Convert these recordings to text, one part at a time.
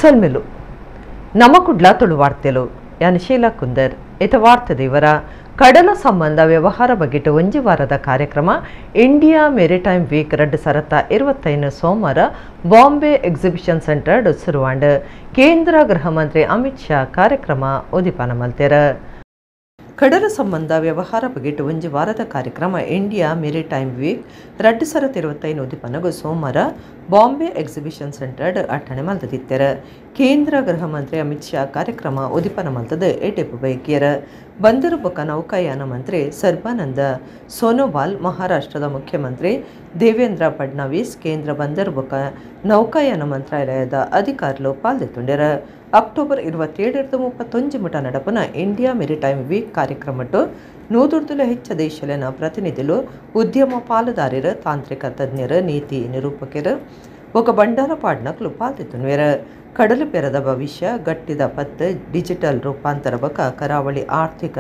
ಸೊಲ್ಮೆಲು ನಮ್ಮ ಕುಡ್ಲ ತುಳು ವಾರ್ತೆಲು ಯಾನ್ ಶೀಲಾ ಕುಂದರ್ ಇತ ವಾರ್ತೆ ದೇವರ ಕಡಲ ಸಂಬಂಧ ವ್ಯವಹಾರ ಬಗೆಟ್ ಒಂಜಿ ವಾರದ ಕಾರ್ಯಕ್ರಮ India maritime weak 2025 ಸೋಮವಾರ ಬಾಂಬೆ ಎಕ್ಸಿಬಿಷನ್ ಸೆಂಟರ್ ಸುರುವಾಂಡ್. ಕೇಂದ್ರ ಗೃಹ ಮಂತ್ರಿ ಅಮಿತ್ ಶಾ ಕಾರ್ಯಕ್ರಮ ಉದಿಪಾನ ಮಲ್ತೆರ್. ಕಡಲ ಸಂಬಂಧ ವ್ಯವಹಾರ ಬಗೆಟ್ ಒಂಜಿ ವಾರದ ಕಾರ್ಯಕ್ರಮ India maritime weak 2025 ಉದಿಪನಗು ಸೋಮವಾರ ಬಾಂಬೆ ಎಕ್ಸಿಬಿಷನ್ ಸೆಂಟರ್ ಅಟ್ಟಣೆ ಮಲ್ತದಿತ್ತೆರ್. ಕೇಂದ್ರ ಗೃಹ ಮಂತ್ರಿ ಅಮಿತ್ ಶಾ ಕಾರ್ಯಕ್ರಮ ಉದಿಪನ ಮಲ್ತದ ಎಟೆಪು ಬೈಕಿಯರ್. ಬಂದರು ಬೊಕ್ಕ ನೌಕಾಯಾನ ಮಂತ್ರಿ ಸರ್ಬಾನಂದ ಸೋನೋವಾಲ್, ಮಹಾರಾಷ್ಟ್ರದ ಮುಖ್ಯಮಂತ್ರಿ ದೇವೇಂದ್ರ ಫಡ್ನವೀಸ್, ಕೇಂದ್ರ ಬಂದರು ಬೊಕ್ಕ ನೌಕಾಯಾನ ಮಂತ್ರಾಲಯದ ಅಧಿಕಾರಿಗಳು ಪಾಲ್ದೆತ್ತುಂಡೆರ್. ಅಕ್ಟೋಬರ್ 27 31 ಮುಟ ನಡಪುನ India maritime weak ಕಾರ್ಯಕ್ರಮಟ್ಟು 100 ಹೆಚ್ಚ ದೇಶಲೆನ ಪ್ರತಿನಿಧಿಲು, ಉದ್ಯಮ ಪಾಲುದಾರರು, ತಾಂತ್ರಿಕ ತಜ್ಞರು, ನೀತಿ ನಿರೂಪಕರು ಬೊಕ್ಕ ಬಂಡಾರ ಪಾಡ್ನಕ್ಲು ಪಾಲ್ದೆತ್ತುನ್ವೆರ್. ಕಡಲು ಪೆರದ ಭವಿಷ್ಯ, ಗಟ್ಟಿದ ಪತ್ತು, ಡಿಜಿಟಲ್ ರೂಪಾಂತರ ಬೊಕ್ಕ ಕರಾವಳಿ ಆರ್ಥಿಕ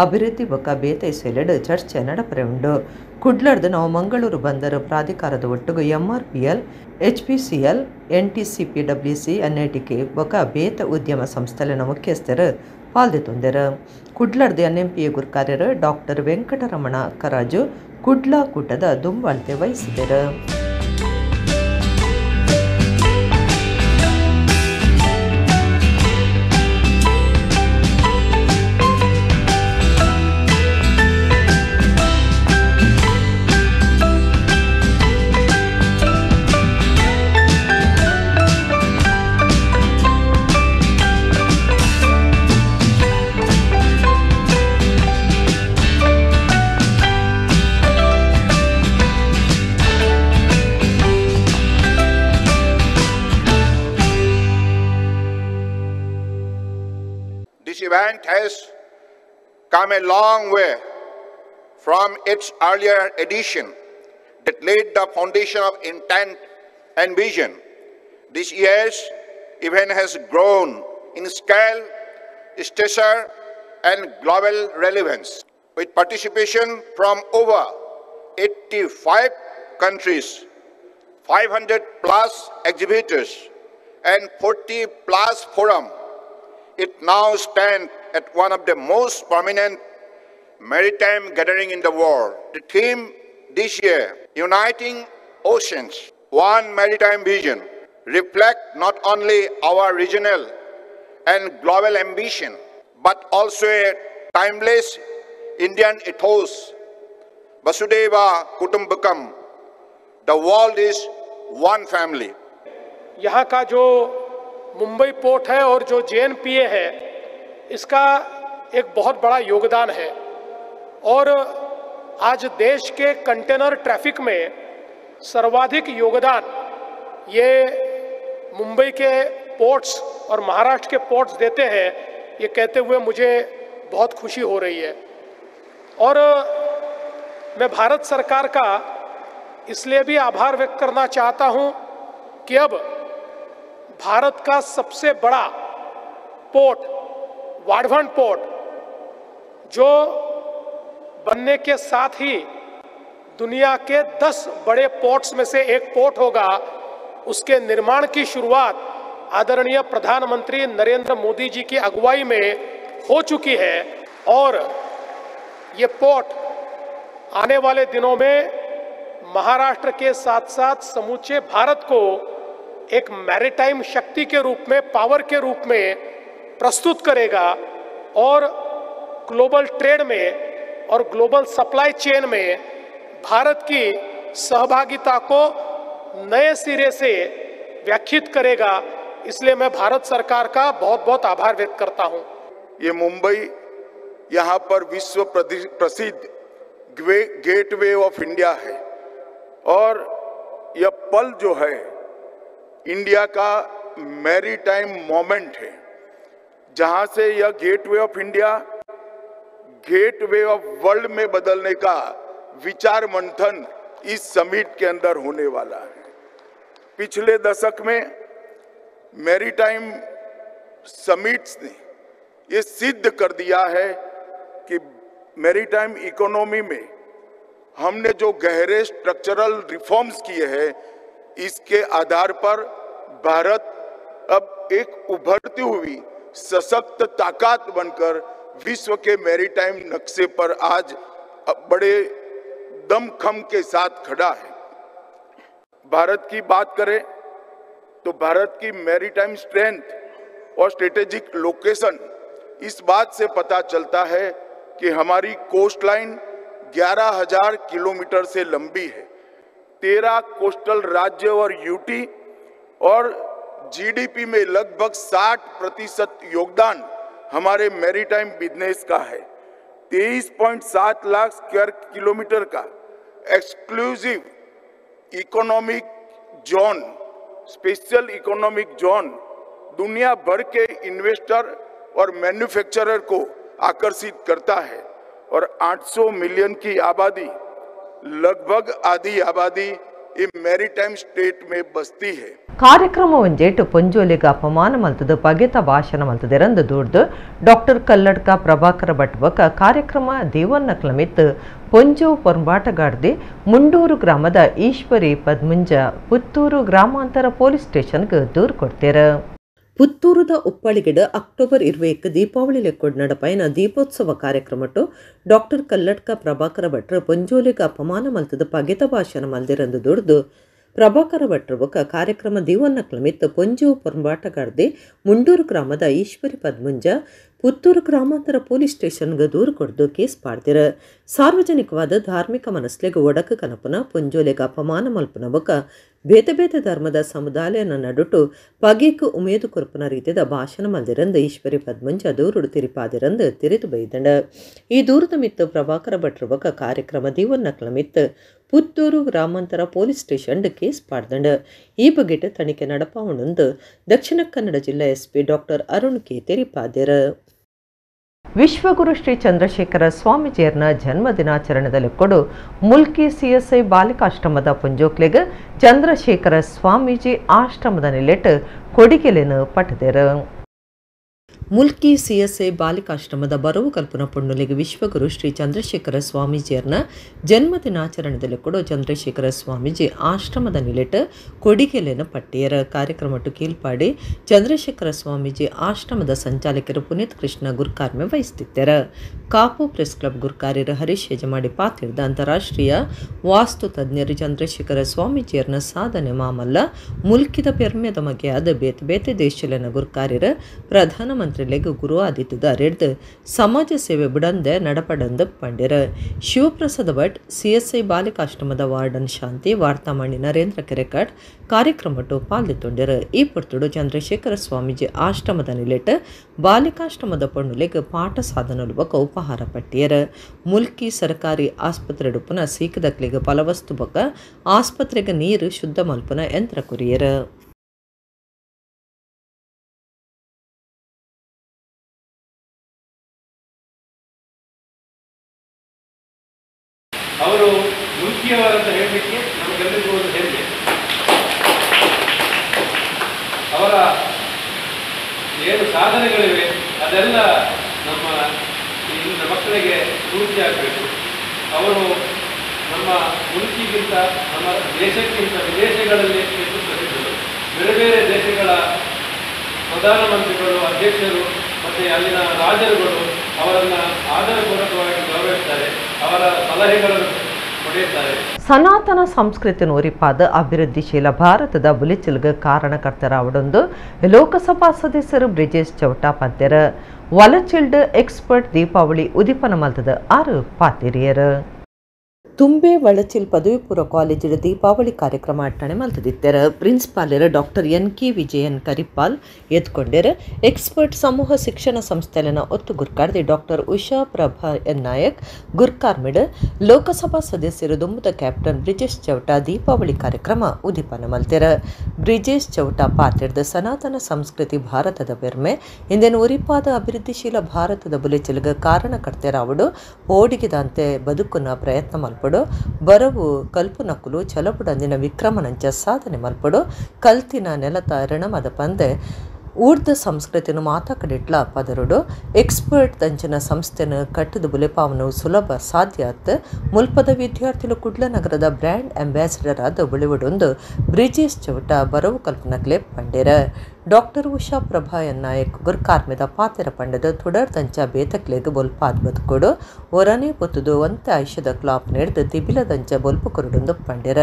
ಅಭಿವೃದ್ಧಿ ಬೊಕ್ಕ ಬೇತೆ ಸೆಲೆಡ್ ಚರ್ಚೆ ನಡಪರೆ ಉಂಡು. ಕುಡ್ಲರ್ದು ನಾವು ಮಂಗಳೂರು ಬಂದರು ಪ್ರಾಧಿಕಾರದ ಒಟ್ಟುಗು MRPL, HPCL, NTCPWC, NITK ಬೊಕ್ಕ ಬೇತ ಉದ್ಯಮ ಸಂಸ್ಥೆಲೆನ ಮುಖ್ಯಸ್ಥರು ಪಾಲ್ದೆತ್ತೊಂದೆರ್. ಕುಡ್ಲರ್ದು ಎನ್ಎಂಪಿಎ ಗುರ್ಕಾರ್ಯರು ಡಾಕ್ಟರ್ ವೆಂಕಟರಮಣ ಕರಾಜು ಕುಡ್ಲ ಕೂಟದ ದುಂಬಾಳ್ತೆ ವಹಿಸಿದರು. This event has come a long way from its earlier edition that laid the foundation of intent and vision. This year's event has grown in scale, stature, and global relevance, with participation from over 85 countries, 500 plus exhibitors, and 40 plus forums. It now stands at one of the most prominent maritime gathering in the world. The theme this year, Uniting Oceans, One Maritime Vision, reflects not only our regional and global ambition, but also a timeless Indian ethos, Vasudeva Kutumbakam, the world is one family. यहाँ का जो Mumbai port है और जो JNPA है, इसका एक बहुत बड़ा योगदान है। और आज देश के कंटेनर ट्रैफिक में सर्वाधिक योगदान ये मुंबई के पोर्ट्स और महाराष्ट्र के पोर्ट्स देते हैं, ये कहते हुए मुझे बहुत खुशी हो रही है। और मैं भारत सरकार का इसलिए भी आभार व्यक्त करना चाहता हूँ कि अब भारत का सबसे बड़ा पोर्ट वाढवण पोर्ट जो बनने के साथ ही दुनिया के 10 बड़े पोर्ट्स में से एक पोर्ट होगा, उसके निर्माण की शुरुआत आदरणीय प्रधानमंत्री नरेंद्र मोदी जी की अगुवाई में हो चुकी है। और ये पोर्ट आने वाले दिनों में महाराष्ट्र के साथ साथ समूचे भारत को एक मैरीटाइम शक्ति के रूप में, पावर के रूप में प्रस्तुत करेगा और ग्लोबल ट्रेड में और global supply chain में भारत की सहभागिता को नए सिरे से व्याख्यात करेगा। इसलिए मैं भारत सरकार का बहुत बहुत आभार व्यक्त करता हूं। ये मुंबई यहाँ पर विश्व प्रसिद्ध gateway of India है और यह पल जो है इंडिया का मैरीटाइम मोमेंट है, जहां से यह gateway of India gateway of world में बदलने का विचार मंथन इस समिट के अंदर होने वाला है। पिछले दशक में मैरीटाइम समिट्स ने ये सिद्ध कर दिया है कि मैरीटाइम इकोनॉमी में हमने जो गहरे स्ट्रक्चरल रिफॉर्म्स किए हैं, इसके आधार पर भारत अब एक उभरती हुई सशक्त ताकत बनकर विश्व के मैरीटाइम नक्शे पर आज बड़े दमखम के साथ खड़ा है। भारत की बात करें तो भारत की मैरीटाइम स्ट्रेंथ और स्ट्रेटेजिक लोकेशन इस बात से पता चलता है कि हमारी coast line 11,000 kilometre से लंबी है। 13 कोस्टल राज्य और यूटी और जीडीपी में लगभग 60% योगदान हमारे मैरीटाइम बिजनेस का है। 23.7 लाख स्क्वायर किलोमीटर का exclusive economic zone, special economic zone दुनिया भर के इन्वेस्टर और मैन्युफैक्चरर को आकर्षित करता है और 800 मिलियन की आबादी, लगभग आधी आबादी ये मैरीटाइम स्टेट में बसती है। ಕಾರ್ಯಕ್ರಮ ಒಂಜೇಟು ಪೊಂಜೋಲಿಗ ಅಪಮಾನ ಮಲ್ತದು ಪಗೆತ ಭಾಷಣ ಮಲ್ತದೆರಂದು ದೂರ್ದು ಡಾಕ್ಟರ್ ಕಲ್ಲಡ್ಕ ಪ್ರಭಾಕರ ಭಟ್ ಬೊಕ ಕಾರ್ಯಕ್ರಮ ದೇವನ್ನಕ್ಲಮಿತ್ ಪೊಂಜೋ ಪೊರ್ಂಬಾಟಗಾರ್ದಿ ಮುಂಡೂರು ಗ್ರಾಮದ ಈಶ್ವರಿ ಪದ್ಮುಂಜ ಪುತ್ತೂರು ಗ್ರಾಮಾಂತರ ಪೊಲೀಸ್ ಸ್ಟೇಷನ್ಗೆ ದೂರು ಕೊಡ್ತೇರ. ಪುತ್ತೂರುದ ಉಪ್ಪಳಿಗಿಡ ಅಕ್ಟೋಬರ್ 21 ದೀಪಾವಳಿ ಲೆಕ್ಕೊಡ್ ನಡಪೈನ ದೀಪೋತ್ಸವ ಕಾರ್ಯಕ್ರಮಟ್ಟು ಡಾಕ್ಟರ್ ಕಲ್ಲಡ್ಕ ಪ್ರಭಾಕರ ಭಟ್ರು ಪೊಂಜೋಲಿಗ ಅಪಮಾನ ಮಲ್ತದ ಪಗೆತ ಭಾಷಣ ಮಲ್ದಿರಂದು ದುಡ್ದು ಪ್ರಭಾಕರ ಭಟ್ರು ಬೊಕ ಕಾರ್ಯಕ್ರಮ ದೀವನ್ನಕ್ಲಮಿತ್ ಪೊಂಜೋ ಪೊರ್ಂಬಾಟಗಾರ್ದಿ ಮುಂಡೂರು ಗ್ರಾಮದ ಈಶ್ವರಿ ಪದ್ಮುಂಜ ಪುತ್ತೂರು ಗ್ರಾಮಾಂತರ ಪೊಲೀಸ್ ಸ್ಟೇಷನ್ಗೆ ದೂರು ಕೊಡ್ದು ಕೇಸ್ ಪಾಡ್ದಿರ. ಸಾರ್ವಜನಿಕವಾದ ಧಾರ್ಮಿಕ ಮನಸ್ಲೆಗ್ ಒಡಕು ಕನಪುನ ಪೊಂಜೋಲೆಗ್ ಅಪಮಾನ ಮಲ್ಪುನ ಬೊಕ ಬೇತೆ ಬೇತೆ ಧರ್ಮದ ಸಮುದಾಯನ ನಡುಟು ಪಗೆಕ್ ಉಮೇದು ಕೊರ್ಪುನ ರೀತಿಯ ಭಾಷಣ ಮಲ್ದಿರಂದು ಈಶ್ವರಿ ಪದ್ಮುಂಜ ದೂರುಡು ತಿರಿಪಾದಿರಂದು ತಿರಿದು ಬೈದಂಡ. ಈ ದೂರದ ಮಿತ್ತು ಪ್ರಭಾಕರ ಭಟ್ರು ಬೊಕ ಕಾರ್ಯಕ್ರಮ ದೀವನ್ನಕ್ಲಮಿತ್ ಪುತ್ತೂರು ಗ್ರಾಮಾಂತರ police station case ಪಾಡ್ದಂಡ. ಈ ಬಗೆಟ್ ತನಿಖೆ ನಡಪಾವಣಂದು ದಕ್ಷಿಣ ಕನ್ನಡ ಜಿಲ್ಲಾ SP doctor Arun K ತೆರಿಪಾದೆರ. ವಿಶ್ವಗುರು ಶ್ರೀ ಚಂದ್ರಶೇಖರ ಸ್ವಾಮೀಜಿಯರ್ನ ಜನ್ಮ ದಿನಾಚರಣೆದಲ್ಲಿ ಕೊಡು ಮುಲ್ಕಿ ಸಿಎಸ್ಐ ಬಾಲಿಕಾಶ್ರಮದ ಪುಂಜೋಕ್ಲೆಗ್ ಚಂದ್ರಶೇಖರ ಸ್ವಾಮೀಜಿ ಆಶ್ರಮದ ನಿಲೆಟ್ ಕೊಡಿಗೆಲೆನು ಪಟ್ಟದೆರು. ಮುಲ್ಕಿ ಸಿಎಸ್ಐ ಬಾಲಿಕಾಶ್ರಮದ ಬರವು ಕಲ್ಪನ ಪೊಣ್ಣುಲಿಗೆ ವಿಶ್ವಗುರು ಶ್ರೀ ಚಂದ್ರಶೇಖರ ಸ್ವಾಮೀಜಿಯರ್ನ ಜನ್ಮ ದಿನಾಚರಣೆದಲ್ಲಿ ಕೂಡ ಚಂದ್ರಶೇಖರ ಸ್ವಾಮೀಜಿ ಆಶ್ರಮದ ನಿಲೆಟ್ ಕೊಡಿಗೆಲೆನ ಪಟ್ಟಿಯರ. ಕಾರ್ಯಕ್ರಮಟ್ಟು ಕೀಲ್ಪಾಡಿ ಚಂದ್ರಶೇಖರ ಸ್ವಾಮೀಜಿ ಆಶ್ರಮದ ಸಂಚಾಲಕರು ಪುನೀತ್ ಕೃಷ್ಣ ಗುರ್ಕಾರ್ಮೆ ವಹಿಸುತ್ತಿದ್ದಾರೆ. ಕಾಪು ಪ್ರೆಸ್ ಕ್ಲಬ್ ಗುರ್ಕಾರ್ಯರು ಹರೀಶ್ ಯಜಮಾಡಿ ಪಾತಿರ್ದ ಅಂತಾರಾಷ್ಟ್ರೀಯ ವಾಸ್ತು ತಜ್ಞರು ಚಂದ್ರಶೇಖರ ಸ್ವಾಮೀಜಿಯರ್ನ ಸಾಧನೆ ಮಾಮಲ್ಲ ಮುಲ್ಕಿದ ಪೆರ್ಮೆದ ಮಗೆಯಾದ ಬೇತೆ ಬೇತೆ ದೇಶಲೆನ ಗುರ್ಕಾರ್ಯರು ಪ್ರಧಾನಮಂತ್ರಿ ಗುರು ಆದಿತ್ಯದ ರೆಡ್ದು ಸಮಾಜ ಸೇವೆ ಬುಡಂದೆ ನಡಪಡಂದು ಪಂಡಿರ. ಶಿವಪ್ರಸಾದ ಭಟ್, ಸಿಎಸ್ಐ ಬಾಲಿಕಾಶ್ರಮದ ವಾರ್ಡನ್ ಶಾಂತಿ, ವಾರ್ತಾಮಣಿ ನರೇಂದ್ರ ಕೆರೆಕಾಟ್ ಕಾರ್ಯಕ್ರಮಟ್ಟು ಪಾಲ್ದಿತ್ತೊಂಡಿರ. ಈ ಪೊರ್ತುಡು ಚಂದ್ರಶೇಖರ ಸ್ವಾಮೀಜಿ ಆಶ್ರಮದ ನಿಲೆಟ್ ಬಾಲಿಕಾಶ್ರಮದ ಪೊಣ್ಣುಲೆಗ್ ಪಾಠ ಸಾಧನಲು ಬೊಕ ಉಪಹಾರ ಪಟ್ಟಿಯರ. ಮುಲ್ಕಿ ಸರ್ಕಾರಿ ಆಸ್ಪತ್ರೆ ಡುಪ್ಪುನ ಸೀಕದಕ್ಲೆಗ್ ಫಲವಸ್ತು ಬೊಕ ಆಸ್ಪತ್ರೆಗೆ ನೀರು ಶುದ್ಧ ಮಲ್ಪುನ ಯಂತ್ರ ಕುರಿಯರ. ಅವರು ಮುಲ್ಕಿಯವರಂತ ಹೇಳಲಿಕ್ಕೆ ನಮಗೆಲ್ಲರಿಗೂ ಒಂದು ಹೆಮ್ಮೆ. ಅವರ ಏನು ಸಾಧನೆಗಳಿವೆ ಅದೆಲ್ಲ ನಮ್ಮ ಇಲ್ಲಿನ ಮಕ್ಕಳಿಗೆ ಸ್ಫೂರ್ತಿಯಾಗಬೇಕು. ಅವರು ನಮ್ಮ ಮುಲ್ಕಿಗಿಂತ, ನಮ್ಮ ದೇಶಕ್ಕಿಂತ ವಿದೇಶಗಳಲ್ಲಿ ಹೆಚ್ಚು ಪ್ರಸಿದ್ಧರು. ಬೇರೆ ಬೇರೆ ದೇಶಗಳ ಪ್ರಧಾನಮಂತ್ರಿಗಳು, ಅಧ್ಯಕ್ಷರು ಮತ್ತು ಅಲ್ಲಿನ ರಾಜರುಗಳು ಅವರನ್ನು ಆದರಪೂರ್ವಕವಾಗಿ ಗೌರವಿಸ್ತಾರೆ, ಅವರ ಸಲಹೆಗಳನ್ನು ಪಡೆಯುತ್ತಾರೆ. ಸನಾತನ ಸಂಸ್ಕೃತಿ ಒರಿಪಾದ ಅಭಿವೃದ್ಧಿಶೀಲ ಭಾರತದ ಬುಲಿಚಿಲ್ಗೆ ಕಾರಣಕರ್ತರಾವಡೊಂದು ಲೋಕಸಭಾ ಸದಸ್ಯರು ಬ್ರಿಜೇಶ್ ಚೌಟಾ ಪಂತೆರ. ವಲಚಿಲ್ಡ್ ಎಕ್ಸ್ಪರ್ಟ್ ದೀಪಾವಳಿ ಉದೀಪನ ಮಲ್ತದ 6 ಪಾತಿರಿಯರು. ತುಂಬೆ ವಳಚಿಲ್ ಪದವಿ ಪೂರ್ವ ಕಾಲೇಜಿನ ದೀಪಾವಳಿ ಕಾರ್ಯಕ್ರಮ ಅಟ್ಟಣೆ ಮಲ್ತದಿತ್ತೆರ. ಪ್ರಿನ್ಸಿಪಾಲರ doctor N K Vijayan Karipal ಎತ್ಕೊಂಡೆರ. Expert ಸಮೂಹ ಶಿಕ್ಷಣ ಸಂಸ್ಥೆಲನ ಒತ್ತು ಗುರ್ಕಾರ್ದಿ ಡಾಕ್ಟರ್ ಉಷಾ ಪ್ರಭಾ ಎನ್ ನಾಯಕ್ ಗುರ್ಕಾರ್ಮಿಡ್ ಲೋಕಸಭಾ ಸದಸ್ಯರು ದುಂಬುದ ಕ್ಯಾಪ್ಟನ್ ಬ್ರಿಜೇಶ್ ಚೌಟಾ ದೀಪಾವಳಿ ಕಾರ್ಯಕ್ರಮ ಉದೀಪನ ಮಲ್ತೆರ. ಬ್ರಿಜೇಶ್ ಚೌಟಾ ಪಾತಿರ್ದ ಸನಾತನ ಸಂಸ್ಕೃತಿ ಭಾರತದ ಪೆರ್ಮೆ, ಇಂದೇನು ಉರಿಪಾದ ಅಭಿವೃದ್ಧಿಶೀಲ ಭಾರತದ ಬುಲೆಚಿಲ್ಗ ಕಾರಣಕರ್ತೆರಾವಡು ಓಡಿಗಿದಂತೆ ಬದುಕುನ ಪ್ರಯತ್ನ ಮಲ್ಪಡು, ಬರವು ಕಲ್ಪುನಕುಲು ಛಲಪುಡಂದಿನ ವಿಕ್ರಮನಂಚ ಸಾಧನೆ ಮಲ್ಪಡು, ಕಲ್ತಿನ ನೆಲತ ರಣಮದ ಪಂದೆ ಊರ್ದ ಸಂಸ್ಕೃತಿನ ಮಾತಾಕಡಿಟ್ಲ ಪದರುಡು, ಎಕ್ಸ್ಪರ್ಟ್ ದಂಚಿನ ಸಂಸ್ಥೆನ ಕಟ್ಟದ ಬುಲೆಪಾವನು ಸುಲಭ ಸಾಧ್ಯ ಆತ್. ಮುಲ್ಪದ ವಿದ್ಯಾರ್ಥಿಗಳು ಕುಡ್ಲ ನಗರದ ಬ್ರ್ಯಾಂಡ್ ಅಂಬಾಸಿಡರ್ ಆದ ಬುಳಿವಡೊಂದು ಬ್ರಿಜೇಶ್ ಚೌಟ ಬರವು ಕಲ್ಪನಕ್ಲೆ ಪಂಡೇರ. Doctor Usha Prabha N Nayak ಗುರ್ಕಾರ್ಮೆದ ಪಾತೆರ ಪಂಡದ ತುಡರ್ದಂಚ ಬೇತಕ್ಲೆಗ್ ಬೊಲ್ಪಾದ್ ಬದುಕೊಡು ಒರನೆ ಪೊತ್ತುದು ಒಂತೆ ಐಷದ ಕ್ಲಾಪ್ ನೆಡ್ದು ತಿಬಿಲದಂಚ ಬೊಲ್ಪು ಕೊರಡುಂದು ಪಂಡೆರ.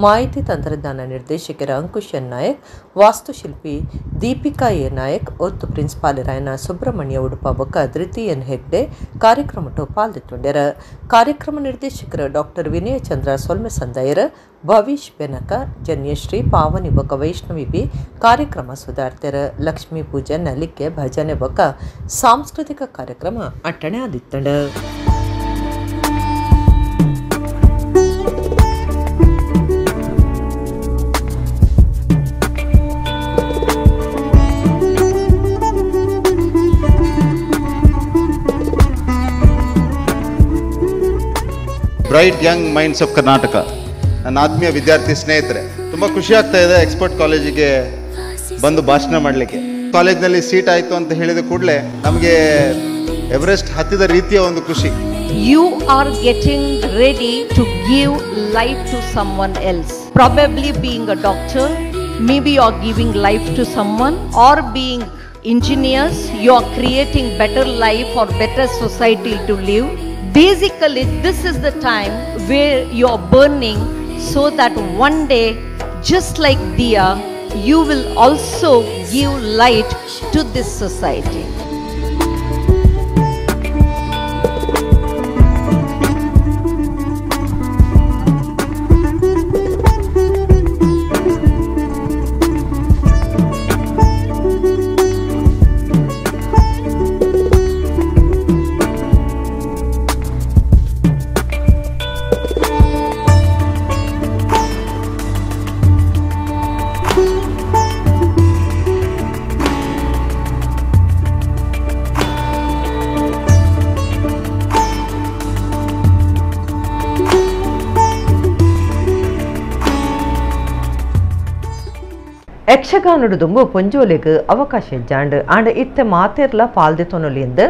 ಮಾಹಿತಿ ತಂತ್ರಜ್ಞಾನ ನಿರ್ದೇಶಕರ ಅಂಕುಶ್ ಎನ್ ನಾಯಕ್, ವಾಸ್ತುಶಿಲ್ಪಿ ದೀಪಿಕಾ ಎ ನಾಯಕ್, ಒತ್ತು ಪ್ರಿನ್ಸಿಪಾಲರಾಯನ ಸುಬ್ರಹ್ಮಣ್ಯ ಉಡುಪ ಬೊಕ್ಕ ಧೃತಿ ಎನ್ ಹೆಗ್ಡೆ ಕಾರ್ಯಕ್ರಮಟ್ಟು ಪಾಲ್ದಿತ್ತುಂಡೆರ. ಕಾರ್ಯಕ್ರಮ ನಿರ್ದೇಶಕರು ಡಾಕ್ಟರ್ ವಿನಯ ಚಂದ್ರ ಸೊಲ್ಮೆ ಸಂದಾಯರ, ಭವೀಶ್ ಬೆನಕ, ಜನ್ಯಶ್ರೀ ಪಾವನಿ ಬೊಕ್ಕ ವೈಷ್ಣವಿ ಬಿ ಕಾರ್ಯಕ್ರಮ ಸುಧಾರ್ತೆರ. ಲಕ್ಷ್ಮೀ ಪೂಜೆ, ನಲಿಕೆ, ಭಜನೆ ಬೊಕ್ಕ ಸಾಂಸ್ಕೃತಿಕ ಕಾರ್ಯಕ್ರಮ ಅಟ್ಟಣೆ ಆದಿತ್ತಂಡ. Bright young minds of Karnataka. ನನ್ನ ಆತ್ಮೀಯ ವಿದ್ಯಾರ್ಥಿ ಸ್ನೇಹಿತರೆ, ತುಂಬ ಖುಷಿ ಆಗ್ತಾ ಇದೆ ಎಕ್ಸ್ಪರ್ಟ್ ಕಾಲೇಜಿಗೆ ಬಂದು ಭಾಷಣ ಮಾಡಲಿಕ್ಕೆ. ಕಾಲೇಜ್ನಲ್ಲಿ ಸೀಟ್ ಆಯಿತು ಅಂತ ಹೇಳಿದ ಕೂಡಲೇ ನಮಗೆ ಎವರೆಸ್ಟ್ ಹತ್ತಿದ ರೀತಿಯ ಒಂದು ಖುಷಿ. You are getting ready to give life to someone else. Probably being a doctor, maybe you are giving life to someone, or being engineers, you are creating better life or better society to live. Basically, this is the time where you are burning so that one day, just like Diya, you will also give light to this society. ಯಕ್ಷಗಾನಡು ದುಂಬು ಪೊಂಜೋಲೆಗ್ ಅವಕಾಶ ಜಾಂಡ್ and ಇತ್ತೆ ಮಾತೆರ್ಲ ಪಾಲ್ದೆತೊನೊಲಿಂದ್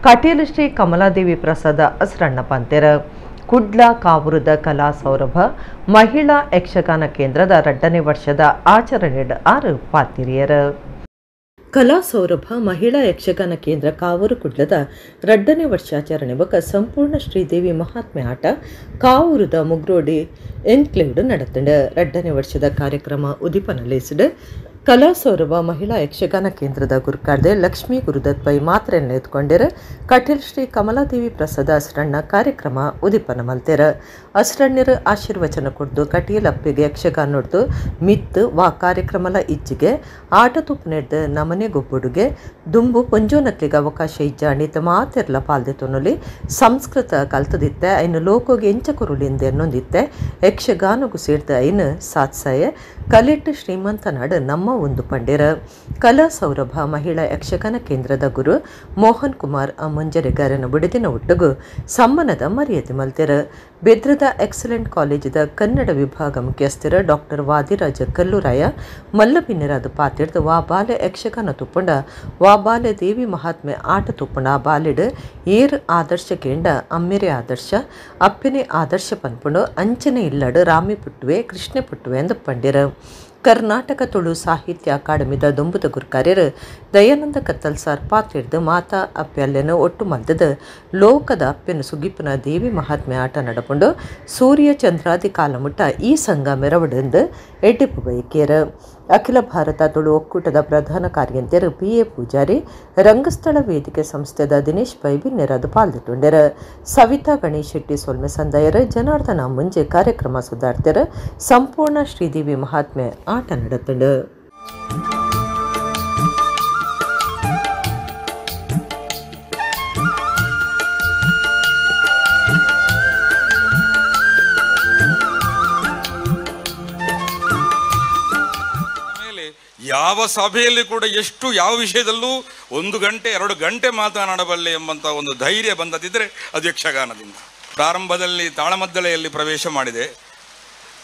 ಕಟೀಲು ಶ್ರೀ ಕಮಲಾದೇವಿ ಪ್ರಸಾದ ಅಸ್ರಣ್ಣ ಪಂತೆರ. ಕುಡ್ಲ ಕಾವೂರದ ಕಲಾ ಸೌರಭ ಮಹಿಳಾ ಯಕ್ಷಗಾನ ಕೇಂದ್ರದ 2ನೇ ವರ್ಷದ ಆಚರಣೆ 6 ಪಾತಿರಿಯರ. ಕಲಾ ಸೌರಭ ಮಹಿಳಾ ಯಕ್ಷಗಾನ ಕೇಂದ್ರ ಕಾವೂರು ಕುಡ್ಲದ 2ನೇ ವರ್ಷಾಚರಣೆ ಬೊಕ್ಕ ಸಂಪೂರ್ಣ ಶ್ರೀದೇವಿ ಮಹಾತ್ಮೆ ಆಟ ಕಾವೂರುದ ಮುಗ್ರೋಡಿ ಎನ್ಕ್ಲೇವ್ಡ್ ನಡೆತಂಡ. 2ನೇ ವರ್ಷದ ಕಾರ್ಯಕ್ರಮ ಉದಿಪನಲೇಸಿಡು ಕಲಾ ಸೌರಭ ಮಹಿಳಾ ಯಕ್ಷಗಾನ ಕೇಂದ್ರದ ಗುರುಕಾರ್ದೆ ಲಕ್ಷ್ಮೀ ಗುರುದತ್ ಪೈ ಮಾತ್ರೆಯನ್ನು ಎತ್ಕೊಂಡಿರ. ಕಟೀಲ್ ಶ್ರೀ ಕಮಲಾದೇವಿ ಪ್ರಸಾದ ಅಸ್ರಣ್ಣ ಕಾರ್ಯಕ್ರಮ ಉದಿಪನ ಮಲ್ತೆರ. ಅಸ್ರಣ್ಯರು ಆಶೀರ್ವಚನ ಕೊಡ್ದು ಕಟೀಲ್ ಅಪ್ಪಿಗೆ ಯಕ್ಷಗಾನೊಡ್ದು ಮಿತ್ತು ವಾ ಕಾರ್ಯಕ್ರಮಲ ಇಚ್ಚಿಗೆ ಆಟ ತುಪ್ಪು ನೆಡ್ದು ನಮನೆ ಗೊಬ್ಬುಡುಗೆ ದುಂಬು ಪೊಂಜೋನಕ್ಲಿಗೆ ಅವಕಾಶ ಇಜ್ಜಾಣಿತ ಮಾತೆರ್ಲ ಪಾಲ್ದೆ ತೊನೊಲಿ ಸಂಸ್ಕೃತ ಕಲ್ತದಿತ್ತೆ ಐನು ಲೋಕೋಗೆ ಎಂಚ ಕೊರುಲಿಂದ ಎನ್ನೊಂದಿತ್ತೆ ಯಕ್ಷಗಾನಗೂ ಸೇರ್ದ ಐನು ಸಾತ್ಸಾಯ ಕಲಿಟ್ಟು ಶ್ರೀಮಂತ ನಾಡು ನಮ್ಮ ಒಂದು ಪಂಡಿರ. ಕಲಾ ಸೌರಭ ಮಹಿಳಾ ಯಕ್ಷಗಾನ ಕೇಂದ್ರದ ಗುರು ಮೋಹನ್ ಕುಮಾರ್ ಮುಂಜರೆಗಾರನ ಬಿಡುದಿನ ಒಟ್ಟುಗು ಸಮ್ಮಾನದ ಮರ್ಯಾದೆ ಮಲ್ತೆರ. ಬೆದ್ರದ ಎಕ್ಸಲೆಂಟ್ ಕಾಲೇಜಿದ ಕನ್ನಡ ವಿಭಾಗ ಮುಖ್ಯಸ್ಥರ ಡಾಕ್ಟರ್ ವಾದಿರಾಜ ಕಲ್ಲೂರಾಯ ಮಲ್ಲಪಿನ್ನರಾದ ಪಾತಿರ್ದು ವಾ ಬಾಲೆ ಯಕ್ಷಗಾನ ತುಪ್ಪಂಡ ವಾ ಬಾಲೆ ದೇವಿ ಮಹಾತ್ಮೆ ಆಟ ತುಪ್ಪಂಡ ಆ ಬಾಲೆಡ್ ಏರ್ ಆದರ್ಶ ಕೇಂಡ ಅಮ್ಮೆರೆ ಆದರ್ಶ ಅಪ್ಪನೆ ಆದರ್ಶ ಪನ್ಪುಂಡು ಅಂಚನೆ ಇಲ್ಲಡು ರಾಮಿ ಪುಟ್ಟುವೆ ಕೃಷ್ಣ ಪುಟ್ಟುವೆ ಅಂದು ಪಂಡಿರ. ಕರ್ನಾಟಕ ತುಳು ಸಾಹಿತ್ಯ ಅಕಾಡೆಮಿದ ದುಂಬುದ ಗುರುಕಾರ್ಯರು ದಯಾನಂದ ಕತ್ತಲ್ ಸಾರ್ ಪಾತ್ರಿರ್ದು ಮಾತಾ ಅಪ್ಪೆಲ್ಲೆನು ಒಟ್ಟು ಮಲ್ದದ ಲೋಕದ ಅಪ್ಪೆನು ಸುಗಿಪ್ಪನ ದೇವಿ ಮಹಾತ್ಮೆ ಆಟ ನಡಪುಂಡು ಸೂರ್ಯ ಚಂದ್ರಾದಿ ಕಾಲಮುಟ್ಟ ಈ ಸಂಘ ಮೆರವಡೆಂದು ಎಡ್ಡಿಪು ಬಯಕಿಯರು. ಅಖಿಲ ಭಾರತ ತುಳು ಒಕ್ಕೂಟದ ಪ್ರಧಾನ ಕಾರ್ಯಂತೆರು ಪಿ ಎ ಪೂಜಾರಿ, ರಂಗಸ್ಥಳ ವೇದಿಕೆ ಸಂಸ್ಥೆದ ದಿನೇಶ್ ಪೈ ಬಿನ್ನೆರದು ಪಾಲ್ದಿಟ್ಟುಂಡೆರು. ಸವಿತಾ ಗಣೇಶ್ ಶೆಟ್ಟಿ ಸೊಲ್ಮೆ ಸಂದಾಯರು ಜನಾರ್ದನ ಮುಂಜೆ ಕಾರ್ಯಕ್ರಮ ಸುಧಾರ್ತೆರು. ಸಂಪೂರ್ಣ ಶ್ರೀದೇವಿ ಮಹಾತ್ಮೆ ಆಟ ನಡೆತಂಡು. ಯಾವ ಸಭೆಯಲ್ಲಿ ಕೂಡ ಎಷ್ಟು ಯಾವ ವಿಷಯದಲ್ಲೂ 1 ಗಂಟೆ 2 ಗಂಟೆ ಮಾತನಾಡಬಲ್ಲೆ ಎಂಬಂಥ ಒಂದು ಧೈರ್ಯ ಬಂದದಿದ್ದರೆ ಅದು ಯಕ್ಷಗಾನದಿಂದ. ಪ್ರಾರಂಭದಲ್ಲಿ ತಾಳಮದ್ದಳೆಯಲ್ಲಿ ಪ್ರವೇಶ ಮಾಡಿದೆ,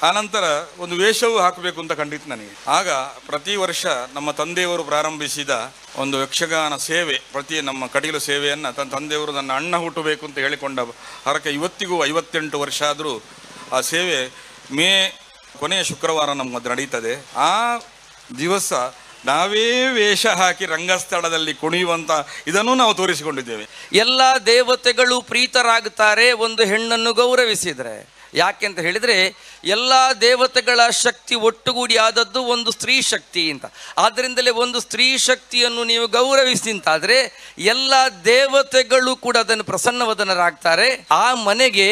ಆನಂತರ ಒಂದು ವೇಷವೂ ಹಾಕಬೇಕು ಅಂತ ಕಂಡಿತ್ತು ನನಗೆ. ಆಗ ಪ್ರತಿ ವರ್ಷ ನಮ್ಮ ತಂದೆಯವರು ಪ್ರಾರಂಭಿಸಿದ ಒಂದು ಯಕ್ಷಗಾನ ಸೇವೆ, ಪ್ರತಿ ನಮ್ಮ ಕಟೀಲು ಸೇವೆಯನ್ನು ತನ್ನ ತಂದೆಯವರು ನನ್ನ ಅಣ್ಣ ಹುಟ್ಟಬೇಕು ಅಂತ ಹೇಳಿಕೊಂಡ ಹರಕೆ ಇವತ್ತಿಗೂ 58 ವರ್ಷ ಆದರೂ ಆ ಸೇವೆ ಮೇ ಕೊನೆಯ ಶುಕ್ರವಾರ ನಮ್ಮದು ನಡೀತದೆ. ಆ ದಿವಸ ನಾವೇ ವೇಷ ಹಾಕಿ ರಂಗಸ್ಥಳದಲ್ಲಿ ಕುಣಿಯುವಂಥ ಇದನ್ನು ನಾವು ತೋರಿಸಿಕೊಂಡಿದ್ದೇವೆ. ಎಲ್ಲ ದೇವತೆಗಳು ಪ್ರೀತರಾಗುತ್ತಾರೆ ಒಂದು ಹೆಣ್ಣನ್ನು ಗೌರವಿಸಿದರೆ. ಯಾಕೆಂತ ಹೇಳಿದರೆ ಎಲ್ಲ ದೇವತೆಗಳ ಶಕ್ತಿ ಒಟ್ಟುಗೂಡಿ ಆದದ್ದು ಒಂದು ಸ್ತ್ರೀ ಶಕ್ತಿ ಅಂತ. ಆದ್ದರಿಂದಲೇ ಒಂದು ಸ್ತ್ರೀ ಶಕ್ತಿಯನ್ನು ನೀವು ಗೌರವಿಸಿ ಅಂತಾದರೆ ಎಲ್ಲ ದೇವತೆಗಳು ಕೂಡ ಅದನ್ನು ಪ್ರಸನ್ನವದನರಾಗ್ತಾರೆ. ಆ ಮನೆಗೆ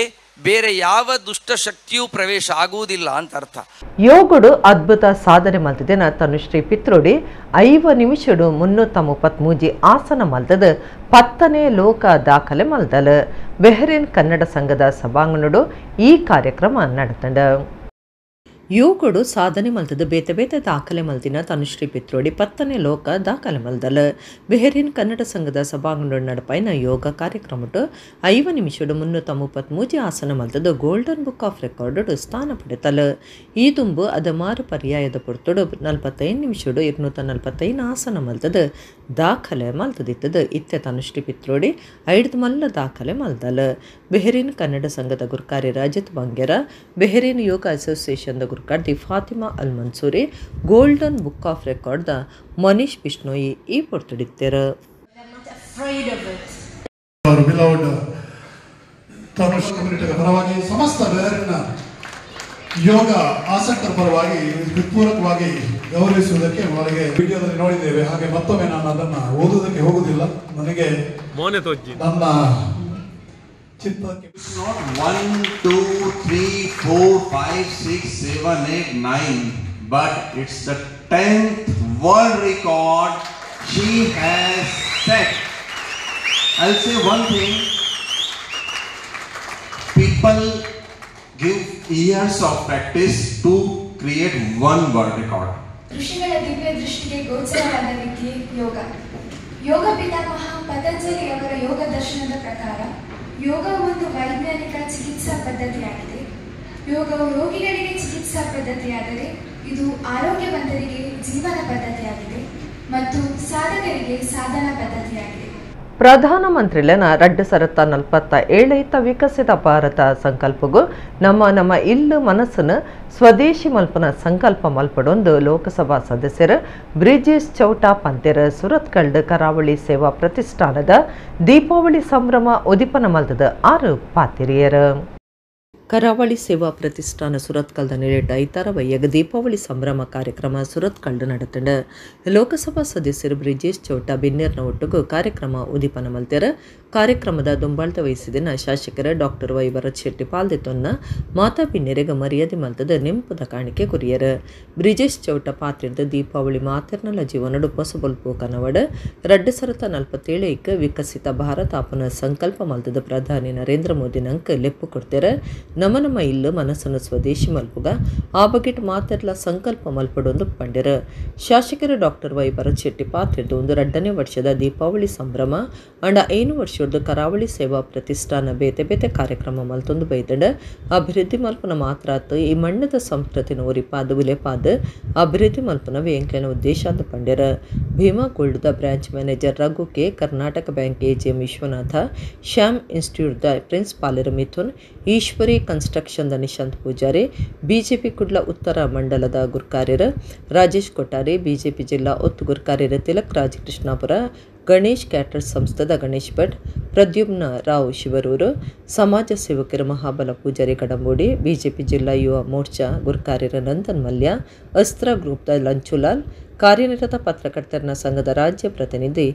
ಬೇರೆ ಯಾವ ದುಷ್ಟಶಕ್ತಿಯೂ ಪ್ರವೇಶ ಆಗುವುದಿಲ್ಲ ಅಂತ ಅರ್ಥ. ಯೋಗಡು ಅದ್ಭುತ ಸಾಧನೆ ಮಲ್ತದಿನ ತನುಶ್ರೀ ಪಿತ್ರೋಡಿ 5 ನಿಮಿಷಡು 333 ಆಸನ ಮಲ್ತದ 10ನೇ ಲೋಕ ದಾಖಲೆ ಮಲ್ದಲ. ಬೆಹರಿನ್ ಕನ್ನಡ ಸಂಘದ ಸಭಾಂಗಣಡು ಈ ಕಾರ್ಯಕ್ರಮ ನಡೆತಂಡ. ಯೋಗಡು ಸಾಧನೆ ಮಲ್ತದ ಬೇತೆ ಬೇತೆ ದಾಖಲೆ ಮಲ್ದಿನ ತನುಶ್ರೀ ಪಿತ್ರೋಡಿ 10ನೇ ಲೋಕ ದಾಖಲೆ ಮಲ್ದಲ. ಬೆಹರಿನ್ ಕನ್ನಡ ಸಂಘದ ಸಭಾಂಗಣ ನಡಪೈನ ಯೋಗ ಕಾರ್ಯಕ್ರಮಟ್ಟು 5 ನಿಮಿಷಡು 333 ಆಸನ ಮಲ್ತದ ಗೋಲ್ಡನ್ ಬುಕ್ ಆಫ್ ರೆಕಾರ್ಡ್ ಸ್ಥಾನ ಪಡೆತಲ. ಈ ತುಂಬು 16 ಪರ್ಯಾಯದ ಪೊರ್ತುಡು 45 ನಿಮಿಷಡು 245 ಆಸನ ಮಲ್ತದ ದಾಖಲೆ ಮಲ್ತದಿತ್ತದ. ಇತ್ತೆ ತನುಶ್ರೀ ಪಿತ್ರೋಡಿ 5 ಮಲ್ಲ ದಾಖಲೆ ಮಲ್ದಲ. ಬೆಹರಿನ್ ಕನ್ನಡ ಸಂಘದ ಗುರ್ಕಾರಿ ರಾಜಿತ್ ಬಂಗೇರ, ಬೆಹರಿನ್ ಯೋಗ association ಗುರ್ಕಾರ್ದಿ Fatima Al Mansoori, golden book of record the Manish Bishnoi ಈ ಪೊರ್ತುಡಿತ್ತೆರು. ಪರವಾಗಿ ಸಮಸ್ತ ಬೆಹರಿನ ಯೋಗ ಆಸಕ್ತರ ಪರವಾಗಿ ಹೃತ್ಪೂರ್ವಕವಾಗಿ ಗೌರವಿಸುವುದಕ್ಕೆ ಅವರಿಗೆ ವಿಡಿಯೋದಲ್ಲಿ ನೋಡಿದ್ದೇವೆ. ಹಾಗೆ ಮತ್ತೊಮ್ಮೆ ನಾನು ಅದನ್ನು ಓದುವುದಕ್ಕೆ ಹೋಗುವುದಿಲ್ಲ. ನನಗೆ ನನ್ನ ಚಿತ್ತಕ್ಕೆ 1 2 3 4 5 6 7 8 9, but it's the 10th world record she has set. I'll say one thing, people give years of practice to create one world record. ಋಷಿಗಳ ದಿವ್ಯ ದೃಷ್ಟಿಗೆ ಗೋಚರವಾದ ವಿದ್ಯೆ ಯೋಗ. ಯೋಗ ಪಿತಾಮಹ ಪತಂಜಲಿ ಅವರ ಯೋಗ ದರ್ಶನದ ಪ್ರಕಾರ ಯೋಗ ಒಂದು ವೈಜ್ಞಾನಿಕ ಚಿಕಿತ್ಸಾ ಪದ್ಧತಿಯಾಗಿದೆ. ಯೋಗವು ರೋಗಿಗಳಿಗೆ ಚಿಕಿತ್ಸಾ ಪದ್ಧತಿಯಾದರೆ ಇದು ಆರೋಗ್ಯವಂತರಿಗೆ ಜೀವನ ಪದ್ಧತಿಯಾಗಿದೆ ಮತ್ತು ಸಾಧಕರಿಗೆ ಸಾಧನ ಪದ್ಧತಿಯಾಗಿದೆ. ಪ್ರಧಾನಮಂತ್ರಿಲೆನ 2047 ವಿಕಸಿತ ಭಾರತ ಸಂಕಲ್ಪಗೂ ನಮ್ಮ ನಮ್ಮ ಇಲ್ಲು ಮನಸ್ಸನ್ನು ಸ್ವದೇಶಿ ಮಲ್ಪನ ಸಂಕಲ್ಪ ಮಲ್ಪಡೊಂದು ಲೋಕಸಭಾ ಸದಸ್ಯರು ಬ್ರಿಜೇಶ್ ಚೌಟಾ ಪಂತೆರ ಸುರತ್ಕಲ್ಡ್ ಕರಾವಳಿ ಸೇವಾ ಪ್ರತಿಷ್ಠಾನದ ದೀಪಾವಳಿ ಸಂಭ್ರಮ ಉದಿಪನ ಮಲ್ತದ 6 ಪಾತಿರಿಯರು. ಕರಾವಳಿ ಸೇವಾ ಪ್ರತಿಷ್ಠಾನ ಸುರತ್ಕಲ್ದ ನೆಲೆಟ ಐತಾರ ವಯ್ಯಗ ದೀಪಾವಳಿ ಸಂಭ್ರಮ ಕಾರ್ಯಕ್ರಮ ಸುರತ್ಕಲ್ಡ್ ನಡೆತಂಡ. ಲೋಕಸಭಾ ಸದಸ್ಯರು ಬ್ರಿಜೇಶ್ ಚೌಟಾ ಬಿನ್ನೇರ್ನ ಒಟ್ಟುಗು ಕಾರ್ಯಕ್ರಮ ಉದಿಪನ ಮಲ್ತೆರ. ಕಾರ್ಯಕ್ರಮದ ದುಂಬಾಳ್ತ ವಹಿಸಿದಿನ ಶಾಸಕರ ಡಾಕ್ಟರ್ ವೈ ಭರತ್ ಶೆಟ್ಟಿ ಪಾಲ್ದೆತೊನ್ನ ಮಾತಾ ಬಿನ್ನೆರೆಗ ಮರ್ಯಾದೆ ಮಲ್ತದ ನೆಂಪುದ ಕಾಣಿಕೆ ಕೊರಿಯರ. ಬ್ರಿಜೇಶ್ ಚೌಟ ಪಾತ್ರದ ದೀಪಾವಳಿ ಮಾತೆರ್ನಲ ಜೀವನಡು ಪೊಸಬೊಲ್ಪು ಕನವಡ 2047 ವಿಕಸಿತ ಭಾರತ ಆಪನ ಸಂಕಲ್ಪ ಮಲ್ತದ ಪ್ರಧಾನಿ ನರೇಂದ್ರ ಮೋದಿ ನಂಕ ಲೆಪ್ಪು ಕೊಡ್ತೇರ. ನಮ್ಮ ನಮ್ಮ ಇಲ್ಲು ಮನಸ್ಸನ್ನು ಸ್ವದೇಶಿ ಮಲ್ಪುಗ ಆ ಬಗೆಟ್ ಮಾತೆರ್ಲ ಸಂಕಲ್ಪ ಮಲ್ಪಡೊಂದು ಪಂಡೆರ. ಶಾಸಕರು ಡಾಕ್ಟರ್ ವೈ ಭರತ್ ಶೆಟ್ಟಿ ಪಾತ್ರದ ಒಂದು 2ನೇ ವರ್ಷದ ದೀಪಾವಳಿ ಸಂಭ್ರಮ ಅಂಡ 5 ವರ್ಷದ ಕರಾವಳಿ ಸೇವಾ ಪ್ರತಿಷ್ಠಾನ ಬೇತೆ ಬೇತೆ ಕಾರ್ಯಕ್ರಮ ಮಲ್ತೊಂದು ಬೈದಂಡ ಅಭಿವೃದ್ಧಿ ಮಲ್ಪನ ಮಾತ್ರ ಈ ಮಣ್ಣದ ಸಂಸ್ಕೃತಿನ ಒರಿಪಾದ ಉಲೆಪಾದ ಅಭಿವೃದ್ಧಿ ಮಲ್ಪನ ವೇಂಕ್ಲೆನ ಉದ್ದೇಶ ಅಂತ ಪಂಡೆರ. ಭೀಮಾ ಗೋಲ್ಡ್ದ branch manager Raghu K, Karnataka bank AGM Vishwanatha, Shyam ಇನ್ಸ್ಟಿಟ್ಯೂಟ್ದ ಪ್ರಿನ್ಸಿಪಾಲರ್ ಮಿಥುನ್, ಈಶ್ವರಿ ಕನ್ಸ್ಟ್ರಕ್ಷನ್ದ ನಿಶಾಂತ್ ಪೂಜಾರಿ, ಬಿಜೆಪಿ ಕುಡ್ಲ ಉತ್ತರ ಮಂಡಲದ ಗುರ್ಕಾರ್ಯರು ರಾಜೇಶ್ ಕೊಟ್ಟಾರಿ, ಬಿಜೆಪಿ ಜಿಲ್ಲಾ ಒತ್ತು ಗುರ್ಕಾರ್ಯರು ತಿಲಕ್ ರಾಜ್ ಕೃಷ್ಣಾಪುರ, ಗಣೇಶ್ ಕ್ಯಾಟರ್ಸ್ ಸಂಸ್ಥೆದ ಗಣೇಶ್ ಭಟ್, ಪ್ರದ್ಯುಮ್ನ ರಾವ್ ಶಿವರೂರು, ಸಮಾಜ ಸೇವಕರು ಮಹಾಬಲ ಪೂಜಾರಿ ಕಡಂಬೋಡಿ, ಬಿಜೆಪಿ ಜಿಲ್ಲಾ ಯುವ ಮೋರ್ಚಾ ಗುರ್ಕಾರ್ಯರ ನಂದನ್ ಮಲ್ಯ, ಅಸ್ತ್ರ ಗ್ರೂಪ್ದ ಲಂಚುಲಾಲ್, ಕಾರ್ಯನಿರತ ಪತ್ರಕರ್ತರ ಸಂಘದ ರಾಜ್ಯ ಪ್ರತಿನಿಧಿ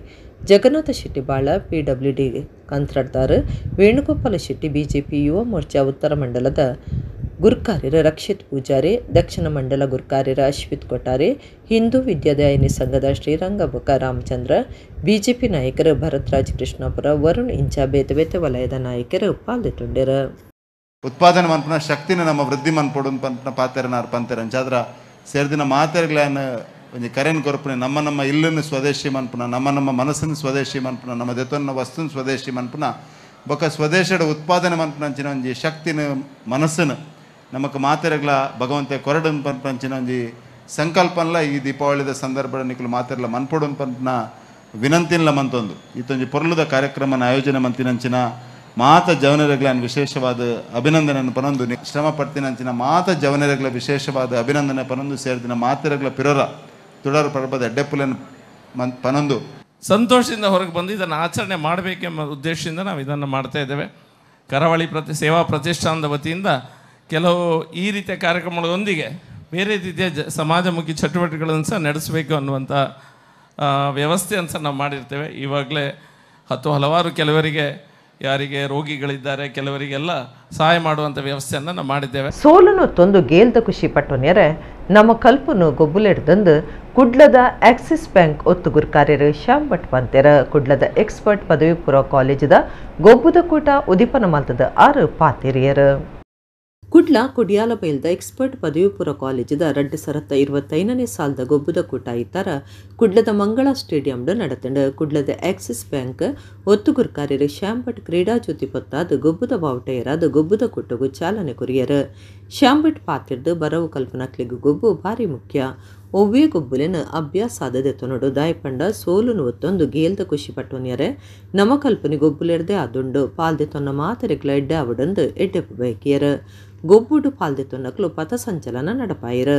ಜಗನ್ನಾಥ ಶೆಟ್ಟಿ ಬಾಳ, ಪಿಡಬ್ಲ್ಯೂಡಿ ಕಂತ್ರಾಟ್ದಾರ್ ವೇಣುಗೋಪಾಲ ಶೆಟ್ಟಿ, ಬಿಜೆಪಿ ಯುವ ಮೋರ್ಚಾ ಉತ್ತರ ಮಂಡಲದ ಗುರ್ಕಾರ್ಯರ ರಕ್ಷಿತ್ ಪೂಜಾರಿ, ದಕ್ಷಿಣ ಮಂಡಲ ಗುರ್ಕಾರ್ಯರ ಅಶ್ವಿತ್ ಕೊಟ್ಟಾರಿ, ಹಿಂದೂ ವಿದ್ಯಾದಾಯಿನಿ ಸಂಘದ ಶ್ರೀರಂಗ ಬೊಕ ರಾಮಚಂದ್ರ, ಬಿಜೆಪಿ ನಾಯಕರು ಭರತ್ರಾಜ್ ಕೃಷ್ಣಾಪುರ, ವರುಣ್ ಇಂಚ ಬೇತೆ ಬೇತೆ ವಲಯದ ನಾಯಕರು ಪಾಲ್ಗೊಂಡರು. ಉತ್ಪಾದನೆ ಮನ್ಪುನ ಶಕ್ತಿನ ನಮ್ಮ ವೃದ್ಧಿ ಮನ್ಪೊಡು ಪನ್ಪುನ ಪಾತೆರನಾರ್ ಪಂತೆರ್ ಅಂಚಾದ್ರ ಸೇರ್ದಿನ ಮಾತೆರ್ಗ್ಲಾನ್ ಒಂಜಿ ಕರೆನ್ ಕೊರ್ಪುನೆ ನಮ್ಮ ನಮ್ಮ ಇಲ್ಲನ್ನು ಸ್ವದೇಶಿ ಮನ್ಪುನ, ನಮ್ಮ ನಮ್ಮ ಮನಸ್ಸನ್ನು ಸ್ವದೇಶಿ ಮನ್ಪುನ, ನಮ್ಮ ದೆತೊನ್ನ ವಸ್ತುನ ಸ್ವದೇಶಿ ಮನ್ಪುನ ಬೊಕ ಸ್ವದೇಶದ ಉತ್ಪಾದನೆ ಮನ್ಪುನ ಅಂಚಿನ ಒಂಜಿ ಶಕ್ತಿನ ಮನಸ್ಸನ್ನು ನಮಕ್ ಮಾತೆರಗ್ಲ ಭಗವಂತೆ ಕೊರಡನ್ ಪನ್ಪಂಚಿನ ಒಂಜಿ ಸಂಕಲ್ಪನ್ಲ ಈ ದೀಪಾವಳಿದ ಸಂದರ್ಭ ನಿಕುಲು ಮಾತೆರ್ಲ ಮನ್ಪೊಡುನ್ ಪನ್ಪುನ ವಿನಂತಿನ್ಲ ಮಂತೊಂದು ಇತ್ತೊಂಜಿ ಪೊರ್ಲುದ ಕಾರ್ಯಕ್ರಮನ ಆಯೋಜನೆ ಮಂತಿನಂಚಿನ ಮಾತ ಜವನರೆಗ್ಲ ವಿಶೇಷವಾದ ಅಭಿನಂದನೆ ಪನೊಂದು ಶ್ರಮ ಪಡ್ತಿನಂಚಿನ ಮಾತ ಜವನರೆಗ್ಲ ವಿಶೇಷವಾದ ಅಭಿನಂದನೆ ಪನೊಂದು ಸೇರ್ದಿನ ಮಾತೆರಗ್ಲ ಪಿರೊರ ತುಡರ್ ಪರ್ಬದ ಎಡ್ಡೆಪ್ಪುಲೆನ್ ಪನೊಂದು ಸಂತೋಷದಿಂದ ಹೊರಗೆ ಬಂದು ಇದನ್ನು ಆಚರಣೆ ಮಾಡಬೇಕೆಂಬ ಉದ್ದೇಶದಿಂದ ನಾವು ಇದನ್ನು ಮಾಡ್ತಾ ಇದ್ದೇವೆ. ಕರಾವಳಿ ಸೇವಾ ಪ್ರತಿಷ್ಠಾನದ ವತಿಯಿಂದ ಕೆಲವು ಈ ರೀತಿಯ ಕಾರ್ಯಕ್ರಮಗಳೊಂದಿಗೆ ಬೇರೆ ರೀತಿಯ ಸಮಾಜಮುಖಿ ಚಟುವಟಿಕೆಗಳನ್ನು ಸಹ ನಡೆಸಬೇಕು ಅನ್ನುವಂಥ ವ್ಯವಸ್ಥೆಯನ್ನು ಸಹ ನಾವು ಮಾಡಿರ್ತೇವೆ. ಇವಾಗಲೇ 10 ಹಲವಾರು ಕೆಲವರಿಗೆ ಯಾರಿಗೆ ರೋಗಿಗಳಿದ್ದಾರೆ ಕೆಲವರಿಗೆಲ್ಲ ಸಹಾಯ ಮಾಡುವಂಥ ವ್ಯವಸ್ಥೆಯನ್ನು ನಾವು ಮಾಡಿದ್ದೇವೆ. ಸೋಲನು ತೊಂದು ಗೇಲ್ದ ಖುಷಿ ಪಟ್ಟೊನ್ಯರೆ ನಮ್ಮ ಕಲ್ಪನು ಗೊಬ್ಬುಲೆಡ್ದಂದು ಕುಡ್ಲದ ಆಕ್ಸಿಸ್ ಬ್ಯಾಂಕ್ ಒತ್ತು ಗುರ್ಕಾರ್ಯರು ಶ್ಯಾಮ್ ಭಟ್ ಪಂತೆರ. ಕುಡ್ಲದ ಎಕ್ಸ್ಪರ್ಟ್ ಪದವಿ ಪೂರ್ವ ಕಾಲೇಜದ ಗೊಬ್ಬುದ ಕೂಟ ಉದೀಪನ ಮಲ್ತದ 6 ಪಾತೆರಿಯರು. ಕುಡ್ಲ ಕೊಡಿಯಾಲಬೈಲ್ದ ಎಕ್ಸ್ಪರ್ಟ್ ಪದವಿ ಪೂರ್ವ ಕಾಲೇಜದ 2025ನೇ ಸಾಲದ ಗೊಬ್ಬುದ ಕೂಟ ಇತ್ತರ ಕುಡ್ಲದ ಮಂಗಳ ಸ್ಟೇಡಿಯಂಡ್ ನಡತಂಡು. ಕುಡ್ಲದ ಆಕ್ಸಿಸ್ ಬ್ಯಾಂಕ್ ಒತ್ತು ಗುರ್ಕಾರ್ಯರು ಶ್ಯಾಮ್ ಭಟ್ ಕ್ರೀಡಾ ಜ್ಯೋತಿ ಪೊತ್ತಾದ ಗೊಬ್ಬುದ ಬಾವುಟೆಯರಾದ ಗೊಬ್ಬುದ ಕೂಟಗೂ ಚಾಲನೆ ಕೊರಿಯರು. ಶ್ಯಾಮ್ ಭಟ್ ಪಾತಿರ್ದು ಬರವು ಕಲ್ಪನಕ್ಲಿಗು ಗೊಬ್ಬು ಭಾರಿ ಮುಖ್ಯ. ಒವ್ವೇ ಗೊಬ್ಬುಲೆನ ಅಭ್ಯಾಸ ಆದದೆ ತೊನಡು ದಾಯಪಂಡ ಸೋಲುನು ಒತ್ತೊಂದು ಗೇಲ್ದ ಖುಷಿ ಪಟ್ಟೊನ್ಯರೆ ನಮ ಕಲ್ಪನೆ ಗೊಬ್ಬುಲೆರ್ದೆ ಆದುಂಡು ಪಾಲ್ದೆ ತೊನ್ನ ಮಾತೆರೆಗ್ಲ ಎಡ್ಡೆ ಅವಡಂದು ಎಡ್ಡೆಪ್ಪು ಬಯಕಿಯರು. ಗೊಬ್ಬುಡು ಪಾಲ್ದೆ ತೊನ್ನಕ್ಲು ಪಥಸಂಚಲನ ನಡಪಾಯರು.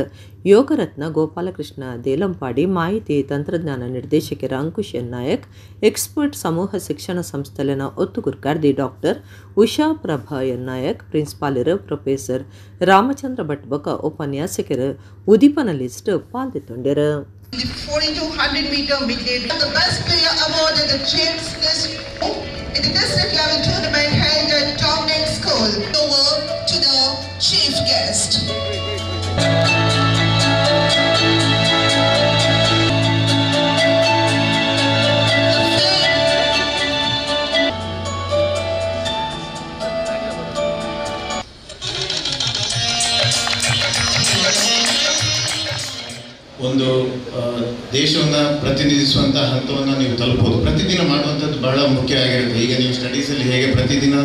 ಯೋಗರತ್ನ ಗೋಪಾಲಕೃಷ್ಣ ದೇಲಂಪಾಡಿ, ಮಾಹಿತಿ ತಂತ್ರಜ್ಞಾನ ನಿರ್ದೇಶಕರ ಅಂಕುಶ್ ಎನ್ ನಾಯಕ್, ಎಕ್ಸ್ಪರ್ಟ್ ಸಮೂಹ ಶಿಕ್ಷಣ ಸಂಸ್ಥೆಲೆನ ಒತ್ತು ಗುರ್ಕಾರ್ದಿ ಡಾಕ್ಟರ್ ಉಷಾ ಪ್ರಭಾ ಎನ್ ನಾಯಕ್, ಪ್ರಿನ್ಸಿಪಾಲರು ಪ್ರೊಫೆಸರ್ ರಾಮಚಂದ್ರ ಭಟ್ ಬೊಕ ಉಪನ್ಯಾಸಕರು ಉದೀಪನ list ಪಾಲ್ದೆ ತೊಂಡೆರು. The 4200 meter midday, the best player award at the James List in the district level tournament held at Dominic School. Over to the chief guest. ಒಂದು ದೇಶವನ್ನು ಪ್ರತಿನಿಧಿಸುವಂಥ ಹಂತವನ್ನು ನೀವು ತಲುಪೋದು ಪ್ರತಿದಿನ ಮಾಡುವಂಥದ್ದು ಬಹಳ ಮುಖ್ಯ ಆಗಿರುತ್ತೆ. ಈಗ ನೀವು ಸ್ಟಡೀಸಲ್ಲಿ ಹೇಗೆ ಪ್ರತಿದಿನ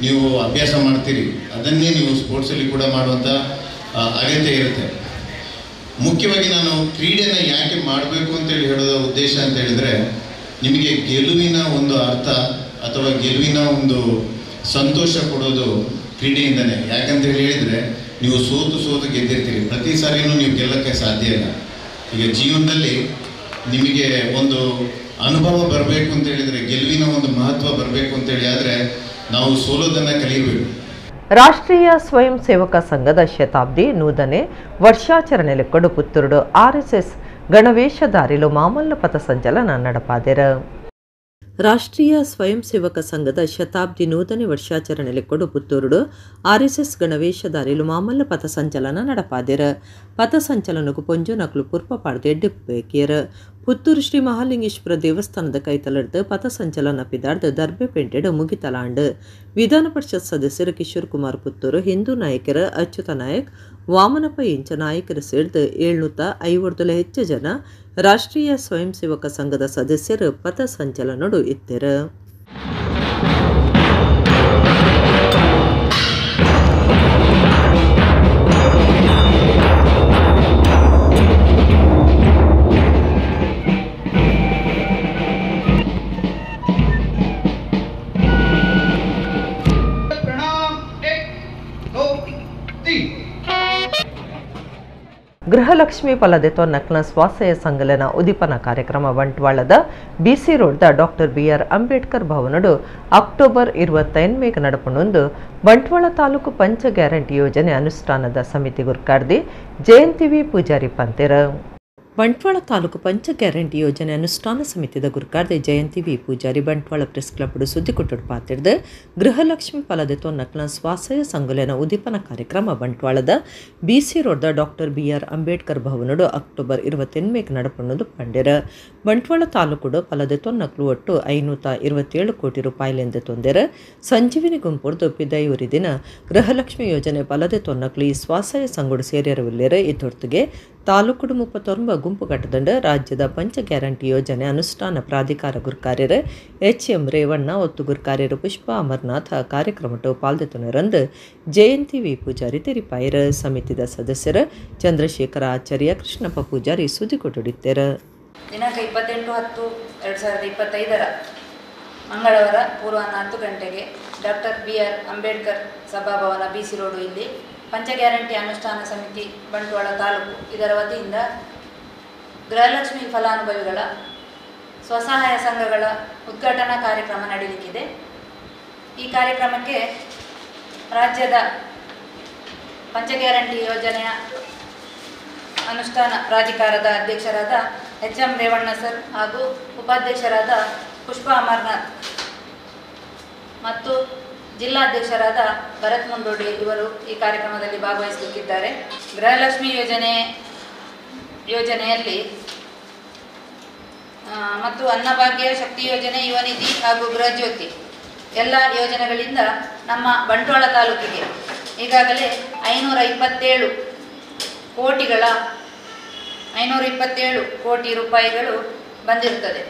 ನೀವು ಅಭ್ಯಾಸ ಮಾಡ್ತೀರಿ, ಅದನ್ನೇ ನೀವು ಸ್ಪೋರ್ಟ್ಸಲ್ಲಿ ಕೂಡ ಮಾಡುವಂಥ ಅಗತ್ಯ ಇರುತ್ತೆ. ಮುಖ್ಯವಾಗಿ ನಾನು ಕ್ರೀಡೆಯನ್ನು ಯಾಕೆ ಮಾಡಬೇಕು ಅಂತೇಳಿ ಹೇಳೋದ ಉದ್ದೇಶ ಅಂತ ಹೇಳಿದರೆ, ನಿಮಗೆ ಗೆಲುವಿನ ಒಂದು ಅರ್ಥ ಅಥವಾ ಗೆಲುವಿನ ಒಂದು ಸಂತೋಷ ಕೊಡೋದು ಕ್ರೀಡೆಯಿಂದಲೇ. ಯಾಕಂತೇಳಿ ಹೇಳಿದರೆ, ನೀವು ಸೋತು ಸೋತು ಗೆದ್ದಿರ್ತೀರಿ, ಪ್ರತಿ ಸಾರಿನೂ ನೀವು ಗೆಲ್ಲಕ್ಕೆ ಸಾಧ್ಯ ಇಲ್ಲ. ಈಗ ಜೀವನದಲ್ಲಿ ನಿಮಗೆ ಒಂದು ಅನುಭವ ಬರಬೇಕು ಅಂತ ಹೇಳಿದರೆ, ಗೆಲುವಿನ ಒಂದು ಮಹತ್ವ ಬರಬೇಕು ಅಂತೇಳಿ ಆದರೆ ನಾವು ಸೋಲೋದನ್ನು ಕಲಿಯಬೇಕು. ರಾಷ್ಟ್ರೀಯ ಸ್ವಯಂ ಸೇವಕ ಸಂಘದ ಶತಾಬ್ದಿ 100ನೇ ವರ್ಷಾಚರಣೆಯಲ್ಲಿ ಕೊಡು ಪುತ್ತೂರುಡು ಆರ್ಎಸ್ಎಸ್ ಗಣವೇಶಧಾರಿಲು ಮಾಮಲ್ಲ ಪಥಸಂಚಲನ ನಡಪಾದೆರ. ರಾಷ್ಟ್ರೀಯ ಸ್ವಯಂ ಸೇವಕ ಸಂಘದ ಶತಾಬ್ದಿ 100ನೇ ವರ್ಷಾಚರಣೆಯಲ್ಲಿ ಕೊಡು ಪುತ್ತೂರುಡು ಆರ್ಎಸ್ಎಸ್ ಗಣವೇಶಧಾರಿಲು ಮಾಮಲ್ಲ ಪಥಸಂಚಲನ ನಡಪಾದೆರ. ಪಥಸಂಚಲನಕ್ಕೂ ಪೊಂಜೋನಕ್ಲು ಪುರ್ಪ ಪಾಡ್ದು ಎಡ್ಡೆಪ್ಪು. ಪುತ್ತೂರು ಶ್ರೀ ಮಹಾಲಿಂಗೇಶ್ವರ ದೇವಸ್ಥಾನದ ಕೈತಲಡ್ದು ಪಥಸಂಚಲನ ಪಿದಾಡ್ದು ದರ್ಬೆ ಪೇಂಟೆಡು ಮುಗಿತಲಾಂಡು. ವಿಧಾನ ಪರಿಷತ್ ಸದಸ್ಯರು ಕಿಶೋರ್ ಕುಮಾರ್ ಪುತ್ತೂರು, ಹಿಂದೂ ನಾಯಕರ ಅಚ್ಯುತ ನಾಯಕ್, ವಾಮನಪ್ಪ ಇಂಚ ನಾಯಕರು ಸೇರಿದು 750 ಹೆಚ್ಚು ಜನ ರಾಷ್ಟ್ರೀಯ ಸ್ವಯಂ ಸೇವಕ ಸಂಘದ ಸದಸ್ಯರು ಪಥಸಂಚಲನಡು ಇತ್ತೆರು. ಗೃಹಲಕ್ಷ್ಮಿ ಫಲದೆ ತೊನ್ನಕ್ನ ಸ್ವಾಶ್ರಯ ಸಂಘಲನ ಉದೀಪನ ಕಾರ್ಯಕ್ರಮ ಬಂಟ್ವಾಳದ ಬಿಸಿ ರೋಡ್ದ ಡಾಕ್ಟರ್ ಬಿಆರ್ ಅಂಬೇಡ್ಕರ್ ಭವನಡು ಅಕ್ಟೋಬರ್ 25 ನಡಪಣೊಂದು ಬಂಟ್ವಾಳ ತಾಲೂಕು ಪಂಚ ಗ್ಯಾರಂಟಿ ಯೋಜನೆ ಅನುಷ್ಠಾನದ ಸಮಿತಿ ಗುರ್ಕಾರ್ದಿ ಜಯಂತಿ ವಿ ಪೂಜಾರಿ ಪಂತೆರ. ಬಂಟ್ವಾಳ ತಾಲೂಕು ಪಂಚ ಗ್ಯಾರಂಟಿ ಯೋಜನೆ ಅನುಷ್ಠಾನ ಸಮಿತಿದ ಗುರ್ಕಾರ್ದೆ Jayanti V Poojary Bantwal press club ಸುದ್ದಿ ಕೊಟ್ಟುಡು ಪಾತಿರ್ದು ಗೃಹಲಕ್ಷ್ಮಿ ಫಲದೆ ತೊನ್ನಕ್ನ ಸ್ವಾಶ್ರಯ ಸಂಘಲನ ಉದೀಪನ ಕಾರ್ಯಕ್ರಮ ಬಂಟ್ವಾಳದ ಬಿಸಿ ರೋಡ್ದ ಡಾಕ್ಟರ್ ಬಿಆರ್ ಅಂಬೇಡ್ಕರ್ ಭವನಡು ಅಕ್ಟೋಬರ್ 28 ನಡಪಣ್ಣದು ಪಂಡೆರ. ಬಂಟ್ವಾಳ ತಾಲೂಕುಡು ಫಲದೆ ತೊನ್ನಕ್ಲು ಒಟ್ಟು 527 ಕೋಟಿ ರೂಪಾಯಿಲೆಂದು ತೊಂದೆರ. ಸಂಜೀವಿನಿ ಗುಂಪುರ್ದು ಪಿದಯೂರಿ ದಿನ ಗೃಹಲಕ್ಷ್ಮಿ ಯೋಜನೆ ಫಲದೆ ತೊನ್ನಕ್ಲು ಈ ಸ್ವಾಶ್ರಯ ಸಂಘಡು ಸೇರಿರವಿಲ್ಲೆರ. ಇತೊರ್ತಿಗೆ ತಾಲೂಕುಡು 39 ಗುಂಪು ಘಟದಂಡ ರಾಜ್ಯದ ಪಂಚ ಗ್ಯಾರಂಟಿ ಯೋಜನೆ ಅನುಷ್ಠಾನ ಪ್ರಾಧಿಕಾರ ಗುರ್ಕಾರ್ಯರು ಎಚ್ ಎಂ ರೇವಣ್ಣ, ಒತ್ತು ಗುರ್ಕಾರ್ಯರು ಪುಷ್ಪ ಅಮರನಾಥ ಕಾರ್ಯಕ್ರಮಟ್ಟು ಪಾಲ್ದೆತುನರಂದು ಜಯಂತಿ ವಿ ಪೂಜಾರಿ ತೆರಿಪಾಯರು. ಸಮಿತಿದ ಸದಸ್ಯರು ಚಂದ್ರಶೇಖರ ಆಚಾರ್ಯ, ಕೃಷ್ಣಪ್ಪ ಪೂಜಾರಿ ಸುದ್ದಿ ಕೊಟ್ಟುಡಿತ್ತೆರು. ದಿನಾಂಕ 28/10/2025 ಮಂಗಳವಾರ ಪೂರ್ವಾಹ್ನ 10 ಗಂಟೆಗೆ ಡಾಕ್ಟರ್ ಬಿಆರ್ ಅಂಬೇಡ್ಕರ್ ಸಭಾಭವನ ಬಿಸಿ ರೋಡು ಇಲ್ಲಿ ಪಂಚ ಗ್ಯಾರಂಟಿ ಅನುಷ್ಠಾನ ಸಮಿತಿ ಬಂಟ್ವಾಳ ತಾಲೂಕು ಇದರ ವತಿಯಿಂದ Gruhalakshmi ಫಲಾನುಭವಿಗಳ ಸ್ವಸಹಾಯ ಸಂಘಗಳ ಉದ್ಘಾಟನಾ ಕಾರ್ಯಕ್ರಮ ನಡೆಯಲಿಕ್ಕಿದೆ. ಈ ಕಾರ್ಯಕ್ರಮಕ್ಕೆ ರಾಜ್ಯದ ಪಂಚ ಗ್ಯಾರಂಟಿ ಯೋಜನೆಯ ಅನುಷ್ಠಾನ ಪ್ರಾಧಿಕಾರದ ಅಧ್ಯಕ್ಷರಾದ H.M. Revanna sir ಹಾಗೂ ಉಪಾಧ್ಯಕ್ಷರಾದ ಪುಷ್ಪಾ ಅಮರ್ನಾಥ್ ಮತ್ತು ಜಿಲ್ಲಾಧ್ಯಕ್ಷರಾದ ಭರತ್ ಮುಂಡೋಡಿ ಇವರು ಈ ಕಾರ್ಯಕ್ರಮದಲ್ಲಿ ಭಾಗವಹಿಸಲಿಕ್ಕಿದ್ದಾರೆ. ಗೃಹಲಕ್ಷ್ಮಿ ಯೋಜನೆಯಲ್ಲಿ ಮತ್ತು ಅನ್ನಭಾಗ್ಯ, ಶಕ್ತಿ ಯೋಜನೆ, ಯುವ ನಿಧಿ ಹಾಗೂ ಗೃಹಜ್ಯೋತಿ ಎಲ್ಲ ಯೋಜನೆಗಳಿಂದ ನಮ್ಮ ಬಂಟ್ವಾಳ ತಾಲೂಕಿಗೆ ಈಗಾಗಲೇ 527 ಕೋಟಿ ರೂಪಾಯಿಗಳು ಬಂದಿರುತ್ತದೆ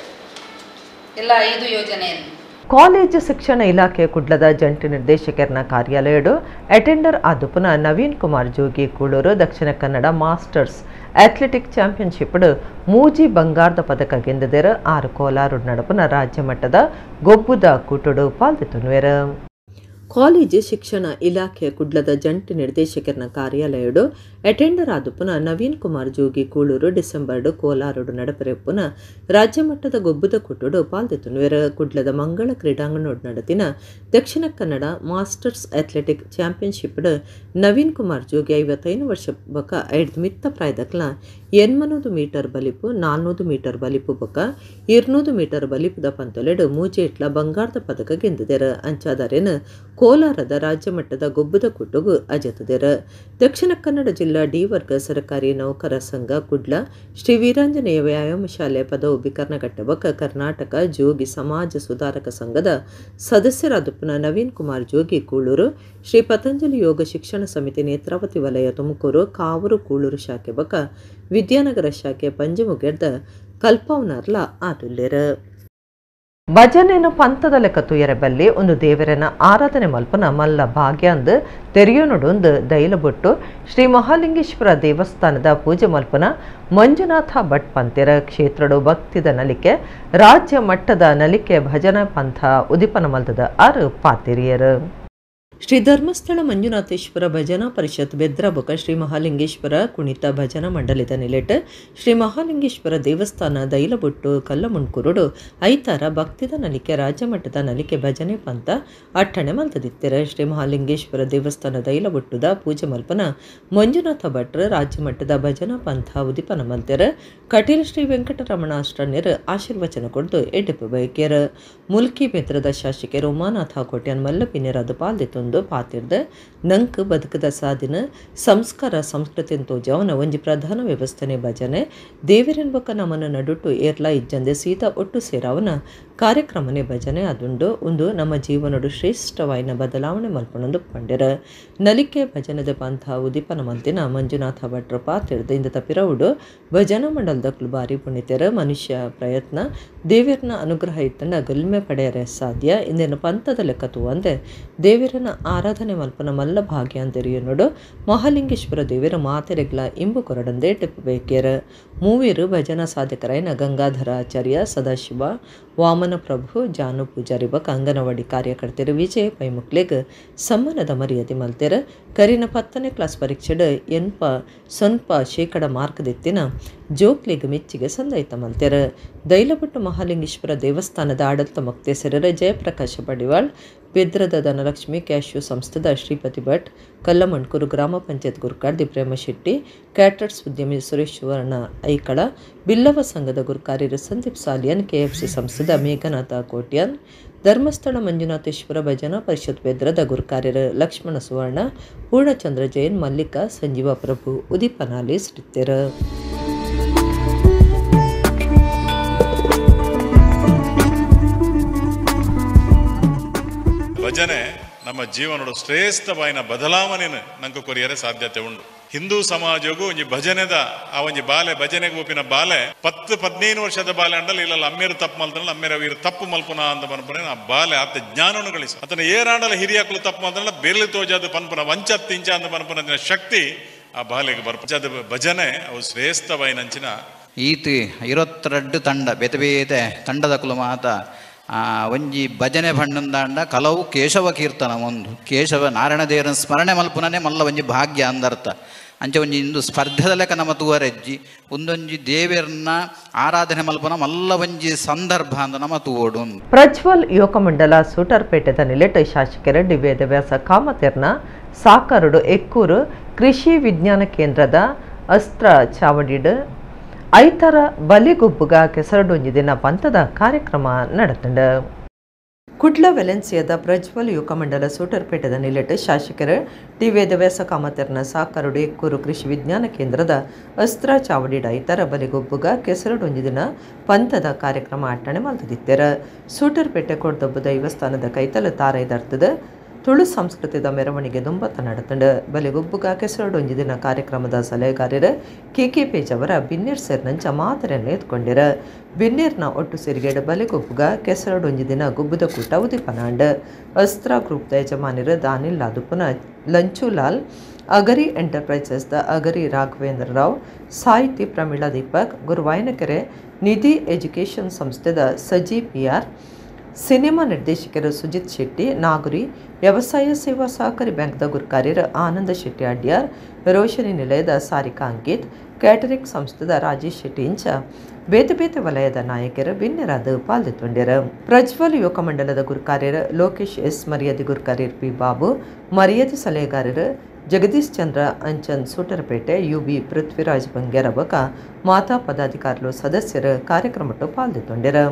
ಎಲ್ಲ 5 ಯೋಜನೆಯಲ್ಲಿ. ಕಾಲೇಜು ಶಿಕ್ಷಣ ಇಲಾಖೆ ಕುಡ್ಲದ ಜಂಟಿ ನಿರ್ದೇಶಕರನ ಕಾರ್ಯಾಲಯಡು ಅಟೆಂಡರ್ ಆದುಪುನ ನವೀನ್ ಕುಮಾರ್ ಜೋಗಿ Kuloor Dakshina Kannada masters athletic championship ಮೂಜಿ ಬಂಗಾರದ ಪದಕ ಗೆಂದದೆರ 6 ಕೋಲಾರು ನಡಪುನ ರಾಜ್ಯ ಮಟ್ಟದ ಗೊಬ್ಬುದ ಕೂಟುಡು ಪಾಲ್ದೆತುನ್ವೆರ. ಕಾಲೇಜು ಶಿಕ್ಷಣ ಇಲಾಖೆ ಕುಡ್ಲದ ಜಂಟಿ ನಿರ್ದೇಶಕರನ ಕಾರ್ಯಾಲಯಡು ಅಟೆಂಡರ್ ಆದುಪುನ ನವೀನ್ ಕುಮಾರ್ ಜೋಗಿ ಕೂಳೂರು ಡಿಸೆಂಬರ್ಡು ಕೋಲಾರುಡು ನಡಪರೆಪ್ಪುನ ರಾಜ್ಯ ಮಟ್ಟದ ಗೊಬ್ಬುದ ಕೂಟುಡು ಪಾಲ್ದೆತುನ್ವೆರ. ಕುಡ್ಲದ ಮಂಗಳ ಕ್ರೀಡಾಂಗಣೋಡು ನಡೆದಿನ Dakshina Kannada masters athletic championship Naveen Kumar ಜೋಗಿ 55 ವರ್ಷ ಬಕ 5 ಮಿತ್ತ ಪ್ರಾಯದಕ್ಲ 800 ಮೀಟರ್ ಬಲಿಪು, 400 ಮೀಟರ್ ಬಲಿಪು ಬೊಕ 200 ಮೀಟರ್ ಬಲಿಪುದ ಪಂತೊಲೆಡು ಮೂಜೇಟ್ಲ ಬಂಗಾರದ ಪದಕ ಗೆಂದದೆರ. ಅಂಚಾದಾರೇನು ಕೋಲಾರದ ರಾಜ್ಯ ಮಟ್ಟದ ಗೊಬ್ಬುದ ಕೂಟುಗು ಅಜತದೆರ. ದಕ್ಷಿಣ ಕನ್ನಡ ಜಿಲ್ಲಾ ಡಿ ವರ್ಗ ಸರಕಾರಿ ನೌಕರ ಸಂಘ ಕುಡ್ಲ ಶ್ರೀ ವೀರಾಂಜನೇಯ ವ್ಯಾಯಾಮ ಶಾಲೆ ಪದವು ಬಿಕರ್ನಘಟ್ಟ ಬೊಕ ಕರ್ನಾಟಕ ಜೋಗಿ ಸಮಾಜ ಸುಧಾರಕ ಸಂಘದ ಸದಸ್ಯರಾದಪ್ಪನ ನವೀನ್ ಕುಮಾರ್ ಜೋಗಿ ಕೂಳೂರು ಶ್ರೀ ಪತಂಜಲಿ ಯೋಗ ಶಿಕ್ಷಣ ಸಮಿತಿ ನೇತ್ರಾವತಿ ವಲಯ ತುಮಕೂರು ಕಾವೂರು ಕೂಳೂರು ಶಾಖೆ ಬೊಕ ವಿದ್ಯಾನಗರ ಶಾಖೆ ಪಂಜಮುಗೆರ್ದ ಕಲ್ಪವನರ್ಲ ಆದುಲ್ಲೆರ್. ಭಜನೆನು ಪಂಥದ ಲೆಕ್ಕ ತುಯರಬಲ್ಲಿ ಒಂದು ದೇವರನ ಆರಾಧನೆ ಮಲ್ಪನ ಮಲ್ಲ ಭಾಗ್ಯ ಅಂದು ತೆರೆಯೋನೊಡೊಂದು ದೈಲಬೊಟ್ಟು ಶ್ರೀ ಮಹಾಲಿಂಗೇಶ್ವರ ದೇವಸ್ಥಾನದ ಪೂಜೆ ಮಲ್ಪನ ಮಂಜುನಾಥ ಭಟ್ ಪಂತೆರ ಕ್ಷೇತ್ರಡು ಭಕ್ತಿದ ನಲಿಕೆ ರಾಜ್ಯ ಮಟ್ಟದ ನಲಿಕೆ ಭಜನಾ ಪಂಥ ಉದಿಪನ ಮಲ್ತದ 6 ಪಾತಿರಿಯರು. ಶ್ರೀ ಧರ್ಮಸ್ಥಳ ಮಂಜುನಾಥೇಶ್ವರ ಭಜನಾ ಪರಿಷತ್ ಬೆದ್ರಬೊಕ ಶ್ರೀ ಮಹಾಲಿಂಗೇಶ್ವರ ಕುಣಿತ ಭಜನಾ ಮಂಡಳಿದ ನಿಲೆಟ್ ಶ್ರೀ ಮಹಾಲಿಂಗೇಶ್ವರ ದೇವಸ್ಥಾನ ದೈಲಬೊಟ್ಟು ಕಲ್ಲಮುಣ್ಕುರುಡು ಐತಾರ ಭಕ್ತಿದ ನಲಿಕೆ ರಾಜ್ಯಮಟ್ಟದ ನಲಿಕೆ ಭಜನೆ ಪಂಥ ಅಟ್ಟಣೆ ಮಲ್ತದಿತ್ತೆರ. ಶ್ರೀ ಮಹಾಲಿಂಗೇಶ್ವರ ದೇವಸ್ಥಾನ ದೈಲಬೊಟ್ಟುದ ಪೂಜೆ ಮಲ್ಪನ ಮಂಜುನಾಥ ಭಟ್ರು ರಾಜ್ಯಮಟ್ಟದ ಭಜನಾ ಪಂಥ ಉದಿಪನ ಮಲ್ತೆರ. ಕಟೀಲ್ ಶ್ರೀ ವೆಂಕಟರಮಣ ಅಷ್ಟಣ್ಯರು ಆಶೀರ್ವಚನ ಕೊಡ್ದು ಎಡ್ಡೆಪ್ಪು ಬಯಕೆರ. ಮುಲ್ಕಿ ಬೆದ್ರದ ಶಾಸಕರು ಉಮಾನಾಥ ಕೋಟ್ಯಾನ್ ಮಲ್ಲಪಿನ್ಯರಾದ ಪಾಲ್ದೆತ್ತೊಂದು ಪಾತಿರ್ದ ನಂಕ್ ಬದುಕದ ಸಾಧಿನ ಸಂಸ್ಕಾರ ಸಂಸ್ಕೃತಿ ತೋಜಾವನ ಒಂಜಿ ಪ್ರಧಾನ ವ್ಯವಸ್ಥೆನೆ ಭಜನೆ ದೇವರೆನ್ಬೊಕ ನಮನ ನಡುಟು ಏರ್ಲಾ ಇಜ್ಜಂದೆ ಸೀತಾ ಒಟ್ಟು ಸೇರಾವನ ಕಾರ್ಯಕ್ರಮನೆ ಭಜನೆ ಅದುಂಡು ಒಂದು ನಮ್ಮ ಜೀವನಡು ಶ್ರೇಷ್ಠವಾಯಿನ ಬದಲಾವಣೆ ಮಲ್ಪನೊಂದು ಪಂಡೆರ. ನಲಿಕೆ ಭಜನದ ಪಂಥ ಉದೀಪನ ಮಲ್ತಿನ ಮಂಜುನಾಥ ಭಟ್ರು ಪಾತಿರ್ದ ಇಂದ ತಪ್ಪಿರವುಡು ಭಜನಾ ಮಂಡಲದ ಬಾರಿ ಪುಣಿತೆರ. ಮನುಷ್ಯ ಪ್ರಯತ್ನ ದೇವಿಯರ್ನ ಅನುಗ್ರಹ ಇತ್ತಂಡ ಗಲ್ಮೆ ಪಡೆಯರೆ ಸಾಧ್ಯ ಇಂದೇನು ಪಂಥದ ಲೆಕ್ಕ ತೂವಂದೆ ದೇವಿಯರನ ಆರಾಧನೆ ಮಲ್ಪನ ಮಲ್ಲ ಭಾಗ್ಯ ಅಂತೆರಿಯನೋಡು ಮಹಾಲಿಂಗೇಶ್ವರ ದೇವಿಯರ ಮಾತೆರೆಗ್ಲ ಇಂಬು ಕೊರಡಂದೇ ಟಿಪ್ಪು ಬೇಕೇರ. ಮೂವೀರು ಭಜನಾ ಸಾಧಕರಾಯನ ಗಂಗಾಧರ ಆಚಾರ್ಯ, ಸದಾಶಿವ, ವಾಮನ ಪ್ರಭು, ಜಾನು ಪೂಜಾರಿ ಬಕ ಅಂಗನವಾಡಿ ಕಾರ್ಯಕರ್ತರು ವಿಜಯ ಪೈಮುಕ್ಲೆಗ್ ಸಮ್ಮಾನದ ಮರ್ಯಾದೆ ಮಲ್ತೆರ. ಕರಿನ 10ನೇ ಕ್ಲಾಸ್ ಪರೀಕ್ಷೆಡ್ 80% ಮಾರ್ಕ್ ದೆತ್ತಿನ ಜೋಕ್ಲೆಗ್ ಮೆಚ್ಚಿಗೆ ಸಂದಾಯಿತ ಮಲ್ತೆರ. ದೈಲಬೊಟ್ಟು ಮಹಾಲಿಂಗೇಶ್ವರ ದೇವಸ್ಥಾನದ ಆಡಳಿತ ಮೊಕ್ತೇಸರರ ಜಯಪ್ರಕಾಶ ಪಡಿವಾಳ್, ಬೆದ್ರದ ಧನಲಕ್ಷ್ಮಿ ಕ್ಯಾಶ್ಯೂ ಸಂಸ್ಥೆದ ಶ್ರೀಪತಿ ಭಟ್, ಕಲ್ಲಮಣ್ಕೂರು ಗ್ರಾಮ ಪಂಚಾಯತ್ ಗುರುಕಾರ್ದಿ ಪ್ರೇಮ ಶೆಟ್ಟಿ, ಕ್ಯಾಟರ್ಸ್ ಉದ್ಯಮಿ ಸುರೇಶ್ ಸುವರ್ಣ ಐಕಳ, ಬಿಲ್ಲವ ಸಂಘದ ಗುರುಕಾರ್ಯರು ಸಂದೀಪ್ ಸಾಲಿಯನ್, ಕೆಎಫ್ಸಿ ಸಂಸ್ಥೆದ ಮೇಘನಾಥ ಕೋಟ್ಯಾನ್, ಧರ್ಮಸ್ಥಳ ಮಂಜುನಾಥೇಶ್ವರ ಭಜನಾ ಪರಿಷತ್ ಬೆದ್ರದ ಗುರುಕಾರ್ಯರು ಲಕ್ಷ್ಮಣ ಸುವರ್ಣ, ಪೂರ್ಣಚಂದ್ರ ಜೈನ್, ಮಲ್ಲಿಕಾ, ಸಂಜೀವ ಪ್ರಭು ಉದೀಪನಾಲಿ ಸಿರಿತ್ತೆರ. ಭಜನೆ ನಮ್ಮ ಜೀವನದ ಶ್ರೇಷ್ಠವಾಯಿನ ಬದಲಾವಣೆಯನ್ನು ನಂಗೆ ಕೊರಿಯರೆ ಸಾಧ್ಯತೆ ಉಂಟು. ಹಿಂದೂ ಸಮಾಜಗೂ ಒಂಜಿ ಭಜನೆದ ಆ ಒಂಜಿ ಬಾಲೆ ಭಜನೆಗೆ ಒಪ್ಪಿನ ಬಾಲೆ 10-15 ವರ್ಷದ ಬಾಲೆ ಅಂಡಲ್ಲ ಇಲ್ಲ ಅಮ್ಮೇರು ತಪ್ಪು ಮಲ್ತನಲ್ಲ ಅಮ್ಮೇರ ವೀರು ತಪ್ಪು ಮಲ್ಪುನ ಅಂತ ಪನ್ಪುನ ಆ ಬಾಲೆ ಆತ ಜ್ಞಾನವನ್ನು ಗಳಿಸ ಆತನ ಏರಾಂಡಲ ಹಿರಿಯಾಕಲು ತಪ್ಪು ಮಲ್ತನಲ್ಲ ಬೆರ್ಲಿ ತೋಜಾದ ಪನ್ಪುನ ವಂಚತ್ ಇಂಚ ಅಂತ ಪನ್ಪುನ ಶಕ್ತಿ ಆ ಬಾಲೆಗೆ ಬರ್ಪ ಭಜನೆ ಅವು ಶ್ರೇಷ್ಠವಾಯಿನಂಚಿನ. ಈತಿ 22 ತಂಡ ಬೇತೆ ಬೇತೆ ತಂಡದ ಕುಲ ಮಾತ ಒಂಜಿ ಭಜನೆ ಭಣ್ಣಂದಾಂಡ ಕಲವು ಕೇಶವ ಕೀರ್ತನ ಒಂದು ಕೇಶವ ನಾರಾಯಣ ದೇವರನ ಸ್ಮರಣೆ ಮಲ್ಪುನನೇ ಮಲ್ಲ ಒಂಜಿ ಭಾಗ್ಯ ಅಂದರ್ಥ. ಅಂಚೆ ಒಂಜಿ ಇಂದು ಸ್ಪರ್ಧೆದ ಲೆಕ್ಕ ನಮ್ಮ ತೂವರೆಜ್ಜಿ ಒಂದೊಂಜಿ ದೇವೆರ್ನ ಆರಾಧನೆ ಮಲ್ಪನ ಮಲ್ಲ ಒಂಜಿ ಸಂದರ್ಭ ಅಂತ ನಮ್ಮ ತೂವೋಡು. ಪ್ರಜ್ವಲ್ ಯುವಕ ಮಂಡಲ ಸೂಟರ್ಪೇಟೆದ ನಿಲೆಟ್ ಶಾಸಕರ ಡಿ ವೇದವ್ಯಾಸ ಕಾಮತೆರ್ನ ಸಾಕರುಡು ಎಕ್ಕೂರು ಕೃಷಿ ವಿಜ್ಞಾನ ಕೇಂದ್ರದ ಅಸ್ತ್ರ ಚಾವಡಿಡ್ ಐತರ ಬಲಿಗುಬ್ಬುಗ ಕೆಸರಡೊಂಜಿ ದಿನ ಪಂಥದ ಕಾರ್ಯಕ್ರಮ ನಡೆತಂಡ. ಕುಡ್ಲ ವೆಲೆನ್ಸಿಯಾದ ಪ್ರಜ್ವಲ್ ಯುವಕ ಮಂಡಲ ಸೂಟರ್ಪೇಟೆದ ನಿಲೆಟ್ ಶಾಸಕರ ಟಿ ವೇದವ್ಯಾಸ ಕಾಮತೆರ್ನ ಸಾಕರುಡು ಎಕ್ಕೂರು ಕೃಷಿ ವಿಜ್ಞಾನ ಕೇಂದ್ರದ ಅಸ್ತ್ರ ಚಾವಡಿಡ ಐತರ ಬಲಿಗೊಬ್ಬುಗ ಕೆಸರಡೊಂಜಿ ದಿನ ಪಂಥದ ಕಾರ್ಯಕ್ರಮ ಅಟ್ಟಣೆ ಮಲ್ತದಿತ್ತೆರ. ಸೂಟರ್ಪೇಟೆ ಕೊಡ್ದೊಬ್ಬ ದೈವಸ್ಥಾನದ ಕೈತಲ ತಾರೈದರ್ತದ ತುಳು ಸಂಸ್ಕೃತಿದ ಮೆರವಣಿಗೆ ದುಂಬತ್ತ ನಡೆತಂಡ. ಬಲಿಗೊಬ್ಬುಗ ಕೆಸರಡೊಂಜಿ ದಿನ ಕಾರ್ಯಕ್ರಮದ ಸಲಹೆಗಾರರ ಕೆ ಕೆ ಪೇಜ್ ಅವರ ಬಿನ್ನಿರ್ ಸೇರ್ನಂಚ ಮಾತರೆಯನ್ನು ಎತ್ಕೊಂಡಿರ. ಬಿನ್ನಿರ್ನ ಒಟ್ಟು ಸಿರಿಗೇಡು ಬಲಿಗೊಬ್ಬುಗ ಕೆಸರಡೊಂಜಿ ದಿನ ಗುಬ್ಬುದ ಕೂಟ ಉದಿಪನಾಂಡ. ಅಸ್ತ್ರ ಗ್ರೂಪ್ದ ಯಜಮಾನಿರ ದಾನಿಲ್ ಲಾದುಪುನ ಲಂಚುಲಾಲ್, ಅಗರಿ ಎಂಟರ್ಪ್ರೈಸಸ್ದ ಅಗರಿ ರಾಘವೇಂದ್ರ ರಾವ್, ಸಾಹಿತಿ ಪ್ರಮೀಳಾ ದೀಪಕ್, ಗುರುವಾಯನಕೆರೆ ನಿಧಿ ಎಜುಕೇಷನ್ ಸಂಸ್ಥೆದ ಸಜಿ ಪಿಆರ್, ಸಿನಿಮಾ ನಿರ್ದೇಶಕರು ಸುಜಿತ್ ಶೆಟ್ಟಿ, ನಾಗುರಿ ವ್ಯವಸಾಯ ಸೇವಾ ಸಹಕಾರಿ ಬ್ಯಾಂಕ್ದ ಗುರುಕಾರ್ಯರು ಆನಂದ ಶೆಟ್ಟಿ ಅಡ್ಯಾರ್, ರೋಷನಿ ನಿಲಯದ ಸಾರಿಕಾ ಅಂಕಿತ್, ಕ್ಯಾಟರಿಂಗ್ ಸಂಸ್ಥೆದ ರಾಜೇಶ್ ಶೆಟ್ಟಿ ಇಂಚ ಬೇತೆ ಬೇತೆ ವಲಯದ ನಾಯಕರು ಬಿನ್ನೆರಾದ ಪಾಲ್ದೆತ್ತೊಂಡ್ಯರು. ಪ್ರಜ್ವಲ್ ಯುವಕ ಮಂಡಲದ ಗುರುಕಾರ್ಯರು ಲೋಕೇಶ್ ಎಸ್, ಮರ್ಯಾದೆ ಗುರುಕಾರ್ಯರು ಪಿ ಬಾಬು, ಮರ್ಯಾದೆ ಸಲಹೆಗಾರರು ಜಗದೀಶ್ ಚಂದ್ರ ಅಂಚನ್ ಸೂಟರ್ಪೇಟೆ, ಯುಬಿ ಪೃಥ್ವಿರಾಜ್ ಬಂಗ್ಯಾರ ಬಕ ಮಾತಾ ಪದಾಧಿಕಾರಿಗಳು ಸದಸ್ಯರು ಕಾರ್ಯಕ್ರಮಟ್ಟು ಪಾಲ್ದೆತ್ತೊಂಡ್ಯರು.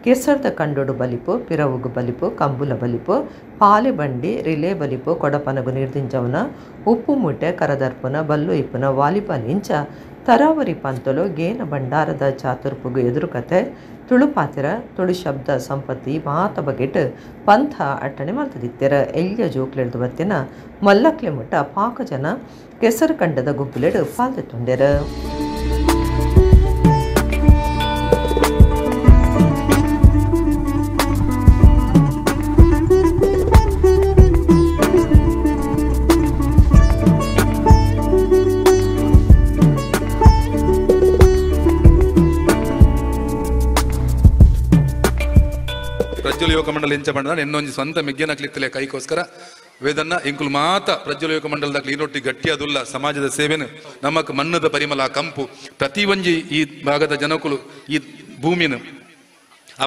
ಕೆಸರ್ದ ಕಂಡೋಡು ಬಲಿಪು, ಪಿರವುಗು ಬಲಿಪು, ಕಂಬುಲ ಬಲಿಪು, ಪಾಲೆ ಬಂಡಿ, ರಿಲೇ ಬಲಿಪು, ಕೊಡಪನಗು ನಿರ್ದಿಂಜವನ, ಉಪ್ಪು ಮೂಟೆ, ಕರದರ್ಪುನ, ಬಲ್ಲು ಇಪ್ಪುನ, ವಾಲಿಬಾಲ್ ಇಂಚ ತರಾವರಿ ಪಂತಲು ಗೇನ ಭಂಡಾರದ ಚಾತುರ್ಪುಗು ಎದುರುಕತೆ, ತುಳು ಪಾತಿರ, ತುಳು ಶಬ್ದ ಸಂಪತ್ತಿ ಮಾತ ಬಗೆಟ್ ಪಂಥ ಅಟ್ಟಣೆ ಮಲ್ತದಿತ್ತೆರ. ಎಲ್ಯ ಜೋಕ್ಲೆಡ್ದು ಬತ್ತಿನ ಮಲ್ಲಕ್ಲೆ ಮುಟ್ಟ ಪಾಕ ಜನ ಕೆಸರು ಕಂಡದ ಗುಬ್ಬುಲೆಡು ಪಾಲ್ದೆತ್ತೊಂಡೆರ. ಪ್ರಜ್ವಲ್ ಯುವಕ ಮಂಡಲ ಇಂಚ ಬಂದ ಇನ್ನೊಂದು ಸ್ವಂತ ಮಿಗ್ಗನ ಕ್ಲಿತ್ತಲೆ ಕೈಕೋಸ್ಕರ ವೇದನ್ನ ಇಂಕುಲ್ ಮಾತ ಪ್ರಜ್ವಲ್ ಯುವಕ ಮಂಡಲದ ಈರೊಟ್ಟಿ ಗಟ್ಟಿಯಾದುಲ್ಲ ಸಮಾಜದ ಸೇವೆನು ನಮಕ್ ಮಣ್ಣದ ಪರಿಮಳ ಕಂಪು ಪ್ರತಿ ಒಂಜಿ ಈ ಭಾಗದ ಜನಕುಲು ಈ ಭೂಮಿನ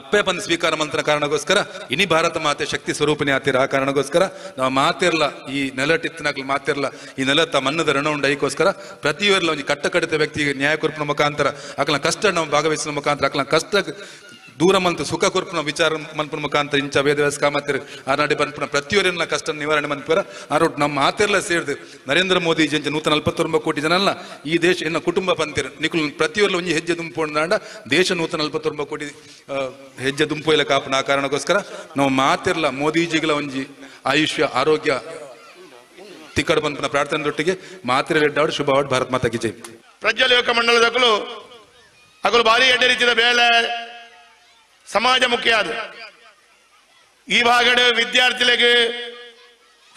ಅಪ್ಪೆ ಬಂದು ಸ್ವೀಕಾರ ಮಂತ್ರ ಕಾರಣಕ್ಕೋಸ್ಕರ ಇನಿ ಭಾರತ ಮಾತೆ ಶಕ್ತಿ ಸ್ವರೂಪಿಣಿ ಆತಿರ. ಆ ಕಾರಣಕ್ಕೋಸ್ಕರ ನಾವು ಮಾತಿರ್ಲ ಈ ನೆಲಟಿತ್ತನಾಗ್ಲಿ ಮಾತಿರ್ಲ ಈ ನೆಲತ್ತ ಮನ್ನದ ಋಣ ಉಂಡು. ಐಕೋಸ್ಕರ ಪ್ರತಿಯೊರ್ಲ ಒಂಜಿ ಕಟ್ಟ ಕಡಿತ ವ್ಯಕ್ತಿಗೆ ನ್ಯಾಯ ಕೊರ್ಪಿನ ಮುಖಾಂತರ ಅಕಲ ಕಷ್ಟ ನಾವು ಭಾಗವಹಿಸಿದ ಮುಖಾಂತರ ಅಕಲ ಕಷ್ಟ ದೂರ ಮಂತು ಸುಖ ಕೊರ್ಪುನ ವಿಚಾರ ಮನ್ಪುನ ಮುಖಾಂತರ ಇಂಚ ವೇದವ್ಯಾಸ ಕಾಮತಿರು ಆನಾಡಿ ಬನ್ಪುನ ಪ್ರತಿಯೊರಿನ ಕಷ್ಟ ನಿವಾರಣೆ ಮನ್ಪುರ ಆರೋಟ್ ನಮ್ಮ ಆತಿರ್ಲ ಸೇರ್ದು ನರೇಂದ್ರ ಮೋದಿ ಜಂಚ 149 ಕೋಟಿ ಜನ ಅಲ್ಲ ಈ ದೇಶ ಎನ್ನ ಕುಟುಂಬ ಪಂತಿರು ನಿಕುಲ್ ಪ್ರತಿಯೊರ್ಲ ಒಂಜಿ ಹೆಜ್ಜೆ ದುಂಪೊಂಡಾಂಡ ದೇಶ 149 ಕೋಟಿ ಹೆಜ್ಜೆ ದುಂಪು ಇಲ್ಲ ಕಾಪುನ. ಆ ಕಾರಣಕ್ಕೋಸ್ಕರ ನಾವು ಮಾತಿರ್ಲ ಮೋದಿಜಿಗಳ ಒಂಜಿ ಆಯುಷ್ಯ ಆರೋಗ್ಯ ತಿಕ್ಕಡ್ ಬಂದ್ಪುನ ಪ್ರಾರ್ಥನೆ ಮಾತಿರಲ್ ಎಡ್ಡಾಡು ಶುಭವಾಡ್. ಭಾರತ್ ಮಾತಾ ಕಿ ಜೈ. ಪ್ರಜ್ವಲ್ ಯುವಕ ಮಂಡಲದಕುಲು ಅಕಲು ಭಾರಿ ಎಡ್ಡೆ ರೀತಿಯ ಬೇಲೆ ಸಮಾಜ ಮುಖ್ಯ ಅದು. ಈ ಭಾಗಡ್ ವಿದ್ಯಾರ್ಥಿಗಳಿಗೆ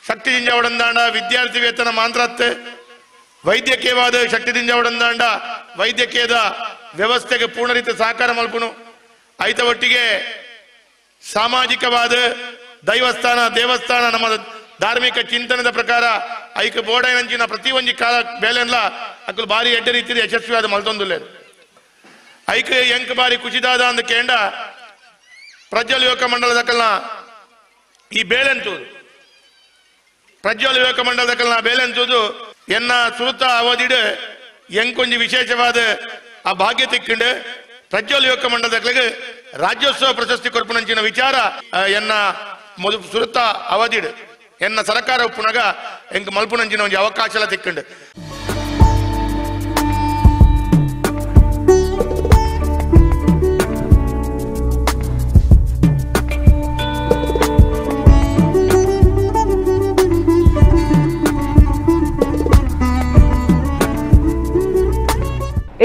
ಶಕ್ತಿ ದಿಂಜಾವಡಂದಾಂಡ ವಿದ್ಯಾರ್ಥಿ ವೇತನ ಮಾಂತ್ರತ್ತೆ, ವೈದ್ಯಕೀಯವಾದ ಶಕ್ತಿ ದಿಂಜಾವಡಂದಾಂಡ ವೈದ್ಯಕೀಯದ ವ್ಯವಸ್ಥೆಗೆ ಪೂರ್ಣ ರೀತಿಯ ಸಹಕಾರ ಮಲ್ಪುನು. ಐತ ಒಟ್ಟಿಗೆ ಸಾಮಾಜಿಕವಾದ ದೈವಸ್ಥಾನ ದೇವಸ್ಥಾನ ನಮ್ಮ ಧಾರ್ಮಿಕ ಚಿಂತನದ ಪ್ರಕಾರ ಐಕ ಬೋಡೈನಂಚಿನ ಪ್ರತಿ ಒಂಜಿ ಕಾಲ ಬೇಲೆನ್ಲ ಅಕುಲು ಭಾರಿ ಎಡ್ಡೆ ರೀತಿಯ ಯಶಸ್ವಿಯಾದ ಮಲ್ತೊಂದುಲ್ಲೇರು. ಐಕ ಎಂಕ್ ಬಾರಿ ಖುಷಿದಾದ ಅಂದ ಕೇಂಡ ಪ್ರಜ್ವಲ್ ಯುವಕ ಮಂಡಲದಕಲ್ನ ಈ ಬೇಲೆಂತೂದು ಪ್ರಜ್ವಲ್ ಯುವಕ ಮಂಡಲದಕಲ್ನ ಬೇಲೆಂತೂದು ಎನ್ನ ಸುರುತ ಅವಧಿಡು ಎಂಕೊಂಜಿ ವಿಶೇಷವಾದ ಆ ಭಾಗ್ಯ ತಿಕ್ಕಿಂಡು ಪ್ರಜ್ವಲ್ ಯುವಕ ಮಂಡಲದಕಲಿಗೆ ರಾಜ್ಯೋತ್ಸವ ಪ್ರಶಸ್ತಿ ಕೊರ್ಪುನಂಚಿನ ವಿಚಾರ ಎನ್ನ ಮೊದಲು ಸುರುತ ಅವಧಿಡು ಎನ್ನ ಸರಕಾರ ಉಪ್ಪುನಗ ಎಂಕ್ ಮಲ್ಪುನಂಚಿನ ಒಂಜಿ ಅವಕಾಶ ತಿಕ್ಕಿಂಡು.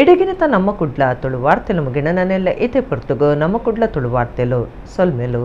ಎಡಗಿನತ ನಮ್ಮ ಕುಡ್ಲ ತುಳು ವಾರ್ತೆಲು ಮುಗಿಣ ನನ್ನೆಲ್ಲ ಇತೆ ಪೊರ್ತುಗು ನಮ್ಮ ಕುಡ್ಲ ತುಳು ವಾರ್ತೆಲು ಸೊಲ್ಮೆಲು.